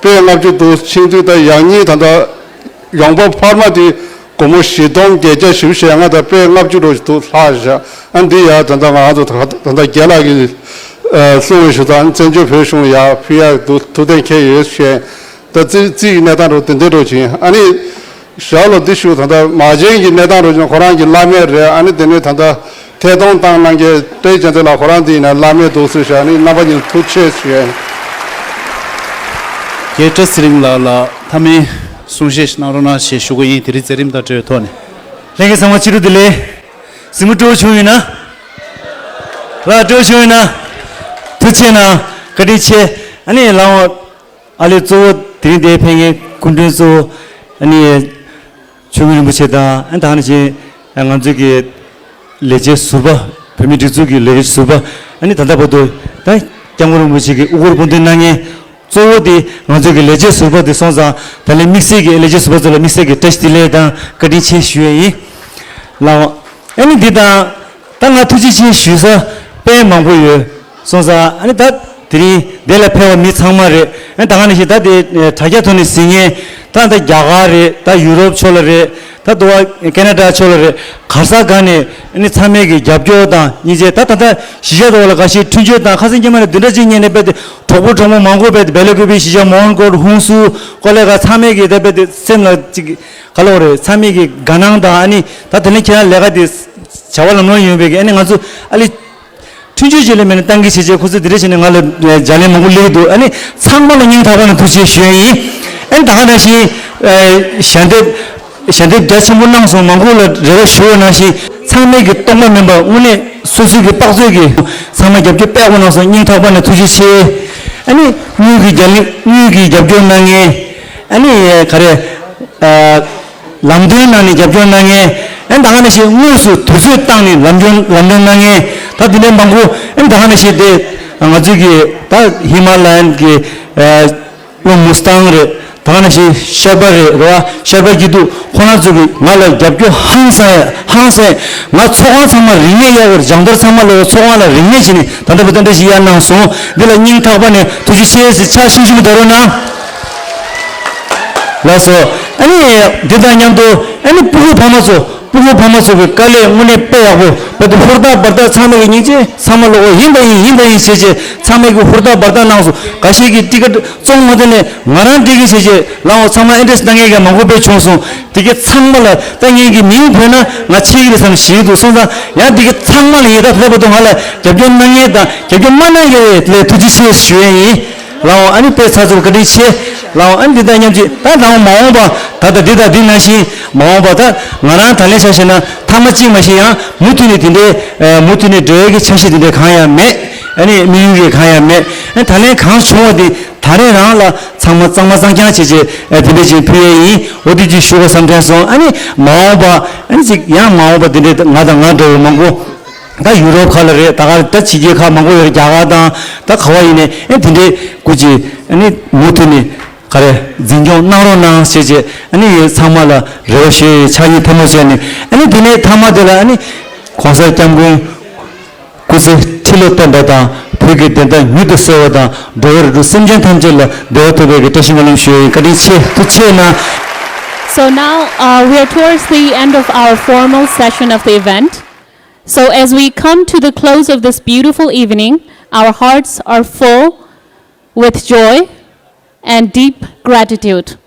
པད་ལྔ་བཅུ་དུ་ཕྱིན་དུས། ད་ཡང་སྙིང་ད་ལྟ་ཡོང་འབབ་འཕར་མ་དེ་སྒོར་མོ་བཞི་སྟོང་བརྒྱད་བརྒྱ་བཞི་བཅུ་ཞེ་ལྔ་དང་པད་ལྔ་བཅུ་འགྲོ་བཞིན་འདུག་ལྷག་བཞག་ཨ་འདི་ཡ་ད་ལྟ་ང་ཚོ་ད་ལྟ་རྒན་ལགས་ཀྱིས་གསུང་བའི་ཞུ་དང་བཙན་བྱོལ་བོད་གཞུང་ཡར་ཕུལ་ཡག་འདུག་ཐུགས་གཏན་འཁེལ་ཡོད་ཞེས། ད་རྩིས་རྩིས་ཀྱི་གནས་སྟངས་རུ་དེ་འདྲའི་འགྲོ་ཅིང་། ཨ་ནི་ཞར་ལ་འདི་ཞུ་ད་ལྟ་མ་བྱན་གྱི་གནས་སྟངས་རུ་ཅིང་ཁོ་རང་གི་བླ་མས་རེད། ཨ་ནི་དེ་ནས་ད་ལྟ་ཐད་གཏོང་བཏང་གནང་མཁན་བཀྲ་ཤིས་རྒྱལ་མཚན་ལགས་ཁོ་རང་འདི་ཡིན་ན་བླ་མས་འདུག་ཟེར་ཞུ། ཨ་ནི་རྣམ་པ་གཉིས་ཐུགས་རྗེ་ཆེ་ཞུ། རྒན་བཀྲ་ཚེ་རིང་ལགས་ལ་མཐའ་མའི་གསུང་བཤད་ཞིག་གནང་རོགས་གནང་ཞེས་ཞུ་གི་ཡིན། དེ་རིང་མཛད་རིམ་དང་འབྲེལ་བའི་ཐོག་ནས། ལྷན་རྒྱས་ཚང་མ་ཕྱི་དྲོ་བདེ་ལེགས། གཟིགས་མོ་སྤྲོ་བོ་བྱུང་ཡོད་ན། ལགས་སྤྲོ་བོ་བྱུང་ཡོད་ན། ཐུགས་རྗེ་གནང་། བཀའ་དྲིན་ཆེ། ཨ་ནི་ལགས་འོང་། ཨ་ལས་གཙོ་བོ་དེ་རིང་འདིར་ཕེབས་མཁན་སྐུ་མགྲོན་གཙོ་བོ་ཨ་ནི་ཆོས་ཀུན་རིན་པོ་ཆེ་དང་། ཨ་ནི་ད་ག་ནང་བཞིན་ང་ཚོའི་གི་ལས་བྱེད་ཟུར་པ། བོད་མིའི་སྒྲིག་འཛུགས་ཀྱི་ལས་བྱེད་ཟུར་པ། ཨ་ནི་ད་ལྟ་བར་དུ་ད་སྐྱབས་མགོན་རིན་པོ་ཆེ་གི་དབུ་སྐོར་སྐུ་མདུན་གནང་མཁན་གཙོ་བོ་དེ་ང་ཚོའི་གི་ལས་བྱེད་ཟུར་པ་དེ་སོང་ཙང་། ད་ལན་དམིགས་བསལ་གྱི་ལས་བྱེད་ཟུར་པ་ཚོ་ལ་དམིགས་བསལ་གྱི་བཀྲ་ཤིས་བདེ་ལེགས་དང་བཀའ་དྲིན་ཆེ་ཞུ་ཡས་ཡིན། ལགས་འོང་། ཨ་ནི་འདི་དང་། ད་ང་ཐུགས་རྗེ་ཆེ་ཞུ་ས་དཔེ་མང་པོ་ཡོད་སོང་ཙང་། ཨ་ནི་ད་དེ་རིང་འདི་ལ་ཕེབས་པ་མི་ཚང་མ་རེད། ཨ་ནི་ད་ག་ནང་བཞིན་ད་དེ་དྲ་རྒྱ་ཐོག་ནས་གཟིགས་མཁན་ད་ད་རྒྱ་གར་རེད། ད་ཡུ་རོབ་ཕྱོགས་ལ་རེད། ད་དུ་བ་ཁེ་ན་ཌ་ཕྱོགས་ལ་རེད། ག་ས་ག་ནས་ཨ་ནི་ཚང་མས་ཀྱི་རྒྱབ་སྐྱོར་དང་སྙིང་རྗེ། ད་ད་ད་གཞིས་ཆགས་དུ་བ་ལ་ག་ཤེད་མཐུན་འགྱུར་དང་། ཁ་སང་སྐྱེས་མ་ནས་བདུན་ཕྲག་གཅིག་སྔོན་ནས་དཔེ་དེ་གྲོགས་པོ་གྲོགས་མོ་མང་པོ་དཔེ་དེ་བེ་ལ་ཀུ་པི་གཞིས་ཆགས་མོན་གྷོ་ཧུན་སུར་ཀོ་ལེ་གྷལ་ཚང་མས་ཀྱི་ད་དཔེ་དེ་སེམས་ལ་ཅིག་ག་ལ་བ་རེད། ཚང་མས་ཀྱི་དགའ་སྣང་དང་། ཨ་ནི་ད་དེ་ནས་ཁྱེད་རང་ལས་ཀ་དེ་བྱ་བ་ལམ་ལྷོང་ཡོང་བའི་གི་ཨ་ནི་ང་ཚོ་ཨ་ལི་མཐུན་འགྱུར་བྱེད་ལས་མེད་ན་བཏང་གི་བྱེད་བྱེད་ཁོ་ཚོས་དེ་འདྲ་བྱས་ནས་ང་ལ་ལྗགས་ལན་མང་པོ་སླེབས་འདུག་ཨ་ནི་ཚང་མ་ལ་སྙིང་ཐག་པ་ནས་ཐུགས་རྗེ་ཆེ་ཞུ་ཡ་ཡིན། ཨ་ནི་ད་ག་ནང་བཞིན་ཞལ་འདེབས་ཞལ་འདེབས་རྒྱ་ཆེན་པོ་གནང་སོང་། མང་པོ་ལ་རེ་བ་ཞུ་བ་ནང་བཞིན་ཚང་མས་ཀྱི་སྟོང་པ་མིན་པ་དངོས་གནས་སོ་སོའི་གི་དཔག་ཚོད་ཀྱི་ཚང་མ་རྒྱབ་སྐྱོར་དཔེ་ཡག་པོ་གནང་སོང་། སྙིང་ཐག་པ་ནས་ཐུགས་རྗེ་ཆེ། ཨ་ནི་དངུལ་གྱི་རྒྱ་ལི་དངུལ་གྱི་རྒྱབ་སྐྱོར་གནང་མཁན། ཨ་ནི་ག་རེ། ལམ་སྟོན་གནང་ནས་རྒྱབ་སྐྱོར་གནང་མཁན། ཨ་ནི་ད་ག་ནང་བཞིན་དངོས་སུ་དུས་ཚོད་བཏང་ནས་ལམ་སྟོན་ལམ་སྟོན་གནང་མཁན། ད་དེ་འདྲའི་མང་པོ། ཨ་ནི་ད་ག་ནང་བཞིན་དེ་ང་ཚོའི་གི་ད་ཧི་མ་ལ་ཡན་གྱི་ཨ་གློ་མུ་སི་ཏང་རེད། ད་ག་ནང་བཞིན་ཤར་པ་རེད། རེད་བ། ཤར་པ་སྐྱིད་སྡུག་ཁོང་རྣམ་ཚོ་གིས་ང་ལ་རྒྱབ་སྐྱོར་ཧང་སང་ཡ་ཧང་སང་། ང་ཚོགས་ཁང་ཚང་མ་རིན་མེད་གཡར་བར་སྦྱོང་བརྡར་ཚང་མ་ལ་ཚོགས་ཁང་ལ་རིན་མེད་བྱས་ནས་ད་ལྟ་བར་དུ་འདྲ་ཞིག་གཡར་གནང་སོང་། འདི་ལ་སྙིང་ཐག་པ་ནས་ཐུགས་རྗེ་ཆེ་ཟེར་ཕྱག་ཤུགས་ཆེན་པོ་རྡོལ་རོགས་གནང་། ལགས་སོ། ཨ་ནི་འདི་དང་མཉམ་དུ་ཨ་ནི་སྤུ་གུ་ཕ་མ་ཚོ་སྤུ་ ཕོ་མོ་ཕ་མ་ཚོ་གི་དཀའ་ལས་དངོས་གནས་དཔེ་ཡག་པོ། བ་དེ་ཧུར་ཐག་འབད་ཐག་ཚང་མ་གི་སྙིང་རྗེ། ཚང་མ་ལོ་གོ་ཡིན་དང་ཡིན་ཡིན་དང་ཡིན་བྱས་བྱས་ཚང་མ་གི་ཧུར་ཐག་འབད་ཐག་གནང་སོང་། འགའ་ཤས་ཀྱིས་ཊི་ཀེ་ཊི་བཙོང་མ་ཐུབ་ནས་ང་རང་འགྲིག་གི་བྱས་བྱས་ལའོ། ཚང་མ་ཨེ་འདྲས་གནང་མཁན་གྱི་མང་པོ་དཔེ་བྱུང་སོང་། དེ་གི་ཚང་མ་ལ་ད་ངེད་ཀྱི་མིང་བོས་ན་ང་ཆེ་གི་རེད་བསམ་ཞིག་འདུག་སོང་ཙང་། ཡང་དེ་གི་ཚང་མ་ལ་ཡིན་ད་ལྷག་པར་དུ་ང་ལ་རྒྱབ་སྐྱོར་གནང་མཁན་དང་རྒྱབ་སྐྱོར་མ་གནང་མཁན་ལ་ཐུགས་རྗེ་ཆེ་ཞུ་ཡས་ཡིན། ལའོ། ཨ་ནི་དཔེ་ཚགས་ཚུད་བཀའ་དྲིན་ཆེ། ལའོ། ཨ་ནི་འདི་དང་མཉམ་གཅིག་ད་ལའོ་མ་འོངས་པ་ད་ལྟ་འདི་དང་འདི་ནང་བཞིན་མ་འོངས་པ་ད་ང་རང་ད་ལན་ཆ་བཞག་ན་ཐ་མ་གཅིག་མ་ཞིག་ཡང་མུ་མཐུད་ནས་དེ་འདྲའི་ཨ་མུ་མཐུད་ནས་འགྲོ་ཡས་ཀྱི་འཆར་གཞི་དེ་འདྲ་གང་ཡང་མེད། ཨ་ནི་དམིགས་ཡུལ་གྱི་གང་ཡང་མེད། ཨ་ནི་ད་ལན་གང་བྱུང་བ་དེ་ད་རེས་རང་ལ་ཚང་མ་གཙང་མ་གཙང་རྐྱང་བྱས་བྱས་ཨ་དེ་འདྲ་ཅིག་ཕུལ་ཡས་ཡིན། འོ་དེ་ཅིག་ཞུ་དགོས་བསམ་དྲན་སོང་། ཨ་ནི་མ་འོངས་པ་ཨ་ནི་ཅིག་ཡང་མ་འོངས་པ་དེ་འདྲའི་ང་དང་ང་འདྲ་བོ་མང་པོ་ད་ཡུ་རོབ་ཁག་ལ་རེད། ད་ག་ད་ཕྱི་རྒྱལ་ཁག་མང་པོ་ཡོད་རེད། རྒྱ་གར་དང་ད་ག་བ་ཡིན་ནའི་ཨེ་དེ་འདྲའི་སྐུ་མཁྱེན་ཨ་ནི་མུ་མཐུད་ནས་ག་རེ་འཛིན་སྐྱོང་གནང་རོགས་གནང་ཞེས་བྱས་ཨ་ནི་ཡོད། ཚང་མ་ལ་རེ་བ་ཞུ་ཡས་ཕྱག་གཉིས་ཐལ་མོ་སྦྱར་ནས། ཨ་ནི་དེ་ནས་མཐའ་མ་དེ་ལ་ཨ་ནི་གོང་ས་སྐྱབས་མགོན་སྐུ་ཚེ་ཁྲི་ལོ་བརྟན་པ་དང་བོད་ཀྱི་བདེན་མཐའ་མྱུར་དུ་གསལ་བ་དང་། འགྲོ་བ་རིགས་དྲུག་སེམས་ཅན་ཐམས་ཅད་ལ་བདེ་བ་ཐོབ་པའི་བཀྲ་ཤིས་སྨོན་ལམ་ཞུ་ཡས་ཡིན། བཀའ་དྲིན་ཆེ། ཐུགས་རྗེ་ཆེ་གནང་། So now, uh, we are towards the end of our formal session of the event. So as we come to the close of this beautiful evening, our hearts are full with joy and deep gratitude.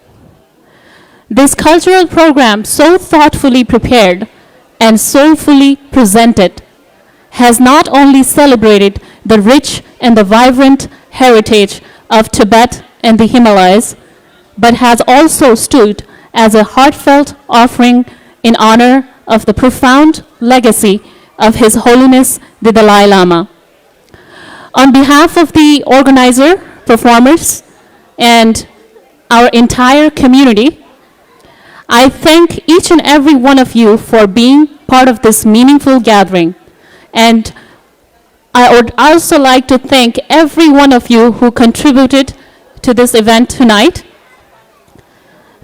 This cultural program, so thoughtfully prepared and soulfully presented, has not only celebrated the rich and the vibrant heritage of Tibet and the Himalayas, but has also stood as a heartfelt offering in honor of the profound legacy of His Holiness the Dalai Lama. On behalf of the organizer, performers, and our entire community, I thank each and every one of you for being part of this meaningful gathering. And I would also like to thank every one of you who contributed to this event tonight.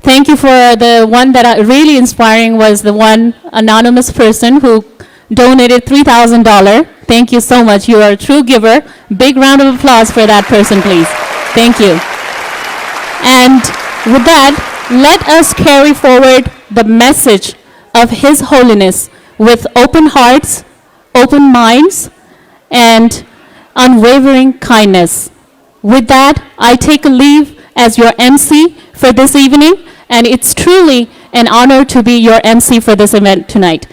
Thank you for the one that I, really inspiring was the one anonymous person who donated three thousand dollars. Thank you so much. You are a true giver. Big round of applause for that person, please. Thank you. And with that, let us carry forward the message of His Holiness with open hearts, open minds, and unwavering kindness. With that, I take a leave as your M C for this evening, and it's truly an honor to be your M C for this event tonight.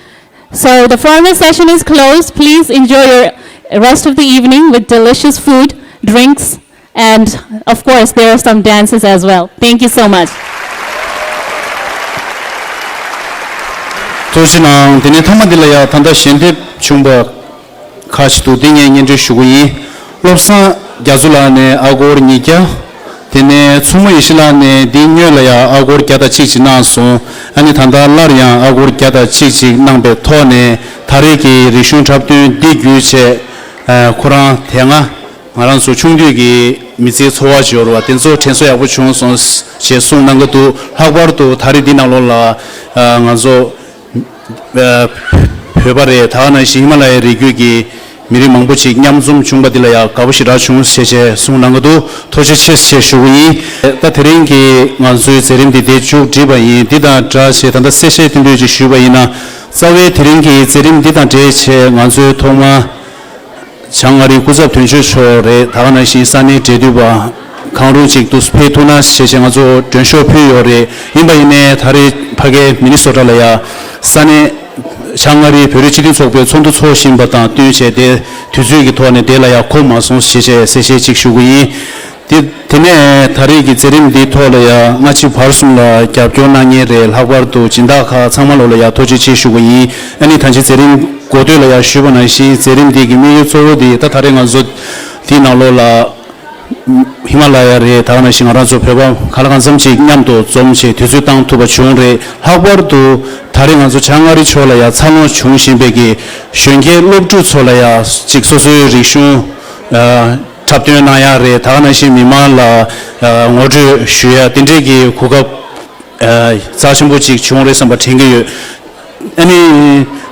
So the formal session is closed. Please enjoy your rest of the evening with delicious food, drinks, and of course, there are some dances as well. Thank you so much. ཐུགས་རྗེ་གནང་། དེ་ནས་མཐའ་མ་འདི་ལ་ཡང་ད་ལྟ་ཞལ་འདེབས་བྱུང་བ་ཁ་ཅིག་འདུག་འདི་ངས་སྙན་སྒྲོན་ཞུ་གི་ཡིན། བློ་བཟང་རྒྱ་མཚོ་ལགས་ནས་ཨ་སྒོར་ཉིས་བརྒྱ། དེ་ནས་མཚོ་མོ་ཡེ་ཤེས་ལགས་ནས་འདི་སྔོན་ལ་ཡང་ཨ་སྒོར་བརྒྱ་དང་གཅིག་ཅིག་གནང་སོང་། ཨ་ནི་ད་ལྟ་སླར་ཡང་ཨ་སྒོར་བརྒྱ་དང་གཅིག་ཅིག་གནང་པའི་ཐོག་ནས་ད་རེས་ཀྱི་རིག་གཞུང་འཁྲབ་སྟོན་འདི་བརྒྱུད་བྱས། ཨ་ཁོ་རང་དེ་སྔ་ང་རང་ཚོ་ཆུང་དུས་ཀྱི་མི་ཚེའི་འཚོ་བ་ཅིག་ཡོད་རེད་བ། དེ་ཚོ་དྲན་གསོ་ཡག་པོ་བྱུང་སོང་ཞེས་གསུངས་གནང་གི་འདུག་ལྷག་པར་དུ་ད་རེས་འདི་ནང་ལོགས་ལ་ཨ་ང་ཚོ་ཨ་བོད་པ་རེད། ད་ག་ནང་བཞིན་ཧི་མ་ལ་ཡའི་རི་རྒྱུད་ཀྱི་མི་རིགས་མང་པོ་ཅིག་མཉམ་འཛོམས་བྱུང་བ་འདི་ལ་ཡང་དགའ་པོ་ཞེ་དྲག་བྱུང་ཞེས་བྱས་གསུངས་གནང་གི་འདུག་ཐུགས་རྗེ་ཆེ་ཞེས་ཞུ་གི་ཡིན། ད་དེ་རིང་གི་ང་ཚོའི་མཛད་རིམ་འདི་དེ་མཇུག་བསྒྲིལ་བ་ཡིན། འདི་དང་སྦྲགས་བྱས་ད་ལྟ་གསལ་བཤད་ཐེངས་འདུས་ཅིག་ཞུས་པ་ཡིན་ན། རྩ་བའི་དེ་རིང་གི་མཛད་རིམ་འདི་དང་འབྲེལ་བྱས་ང་ཚོའི་ཐོག་མར་བྱང་ཨ་རིའི་སྐུ་ཚབ་དོན་གཅོད་མཆོག་རེད། ད་ག་ནང་བཞིན་ས་གནས་འབྲེལ་མཐུད་པ་གང་རུང་ཅིག་ཏུ་ཕེབས་ཐུབ་ན་ཞེས་བྱས་ང་ཚོ་མགྲོན་ཤོག་ཕུལ་ཡོད་རེད། ཡིན་པ་ཡིན་ནའི་ད་རེས་ཕ་གའི་མི་ནི་སོ་ཊ་ལ་ཡ་ས་གནས་བྱང་ཨ་རིའི་བོད་རིགས་སྤྱི་མཐུན་ཚོགས་པའི་ཚོགས་འདུ་ཚོགས་བཞིན་པ་དང་བསྟུན་བྱས་ཏེ་དུས་ཚོད་ཀྱི་ཐོག་ནས་དེ་ལ་ཡ་གོ་མ་སོང་ཞེས་བྱས་གསལ་བཤད་ཅིག་ཞུ་གི་ཡིན། དེ་དེ་ནས་ད་རེས་ཀྱི་མཛད་རིམ་འདིའི་ཐོག་ལ་ཡང་སྔ་ཕྱི་བར་གསུམ་ལ་རྒྱབ་སྐྱོར་གནང་མཁན་རེད། ལྷག་པར་དུ་སྦྱིན་བདག་ཁག་ཚང་མ་ལོ་ལ་ཡང་ཐུགས་རྗེ་ཆེ་ཞུ་གི་ཡིན། ཨ་ནི་ད་ཅི་མཛད་རིམ་འགོ་སྟོད་ལ་ཡང་ཞུས་པ་ནང་བཞིན་མཛད་རིམ་འདི་གི་དམིགས་ཡུལ་གཙོ་བོ་འདི་ད་ད་རེས་ང་ཚོ་འདིའི་ནང་ལོགས་ལ་ཧི་མ་ལ་ཡ་རེད། ད་ག་ནང་བཞིན་ང་རང་ཚོ་བོད་པ་གང་ལ་གང་འཚམ་ཅིག་མཉམ་དུ་འཛོམས་བྱས་དུས་ཚོད་བཏང་ཐུབ་པ་བྱུང་རེད། ལྷག་པར་དུ་ད་རེས་ང་ཚོ་བྱང་ཨ་རི་ཕྱོགས་ལ་ཡང་འཚར་ལོངས་བྱུང་བཞིན་པའི་གི་གཞོན་སྐྱེས་སློབ་ཕྲུག་ཚོ་ལ་ཡང་ཅིག་སོ་སོའི་རིག་གཞུང་འཁྲབ་སྟོན་གནང་ཡག་རེད། ད་ག་ནང་བཞིན་མི་མང་ལ་ངོ་སྤྲོད་ཞུ་ཡག་དེ་འདྲས་ཀྱི་གོ་སྐབས་རྩ་ཆེན་པོ་ཅིག་བྱུང་རེད་བསམ་པ་དྲན་གྱི་ཡོད། ཨ་ནི་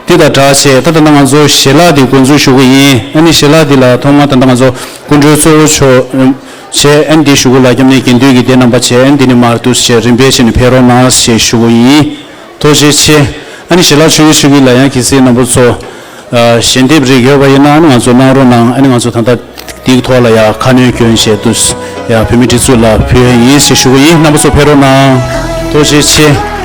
དེ་དང་སྦྲགས་བྱས་ད་ལྟ་ང་ཚོ་ཞལ་ལག་དེ་འགོ་འཛུགས་ཞུ་གི་ཡིན། ཨ་ནི་ཞལ་ལག་དེ་ལ་ཐོག་མར་ད་ལྟ་ང་ཚོ་སྐུ་མགྲོན་གཙོ་བོ་མཆོག་བྱས། ཨ་ནི་དེ་ཞུ་གི་ལ་སྐྱབས་གནས་དགེ་འདུན་གྱི་དེ་རྣམ་པ་བྱས། ཨ་ནི་དེ་ནས་མར་འདུག་བྱས་རིམ་པས་བྱས་ནས་ཕེབས་རོགས་གནང་ཞེས་ཞུ་གི་ཡིན། ཐུགས་རྗེ་ཆེ། ཨ་ནི་ཞལ་ལག་མཆོད་ཀྱི་མཆོད་ཀྱི་ལ་ཡང་གལ་སྲིད་རྣམ་པ་ཚོ་ཨ་ཞལ་འདེབས་རིགས་ཡོད་པ་ཡིན་ན་ཨ་ནི་ང་ཚོ་གནང་རོགས་གནང་། ཨ་ནི་ང་ཚོ་ད་ལྟ་འདིའི་ཐོག་ལ་ཡང་ཁ་སྣོན་སྐྱོན་བྱས་འདུག་ཡང་བོད་མི་སྒྲིག་འཛུགས་ལ་ཕུལ་ཡ་ཡིན་ཞེས་ཞུ་གི་ཡིན། རྣམ་པ་ཚོ་ཕེབས་རོགས་གནང་། ཐུགས་རྗེ་ཆེ།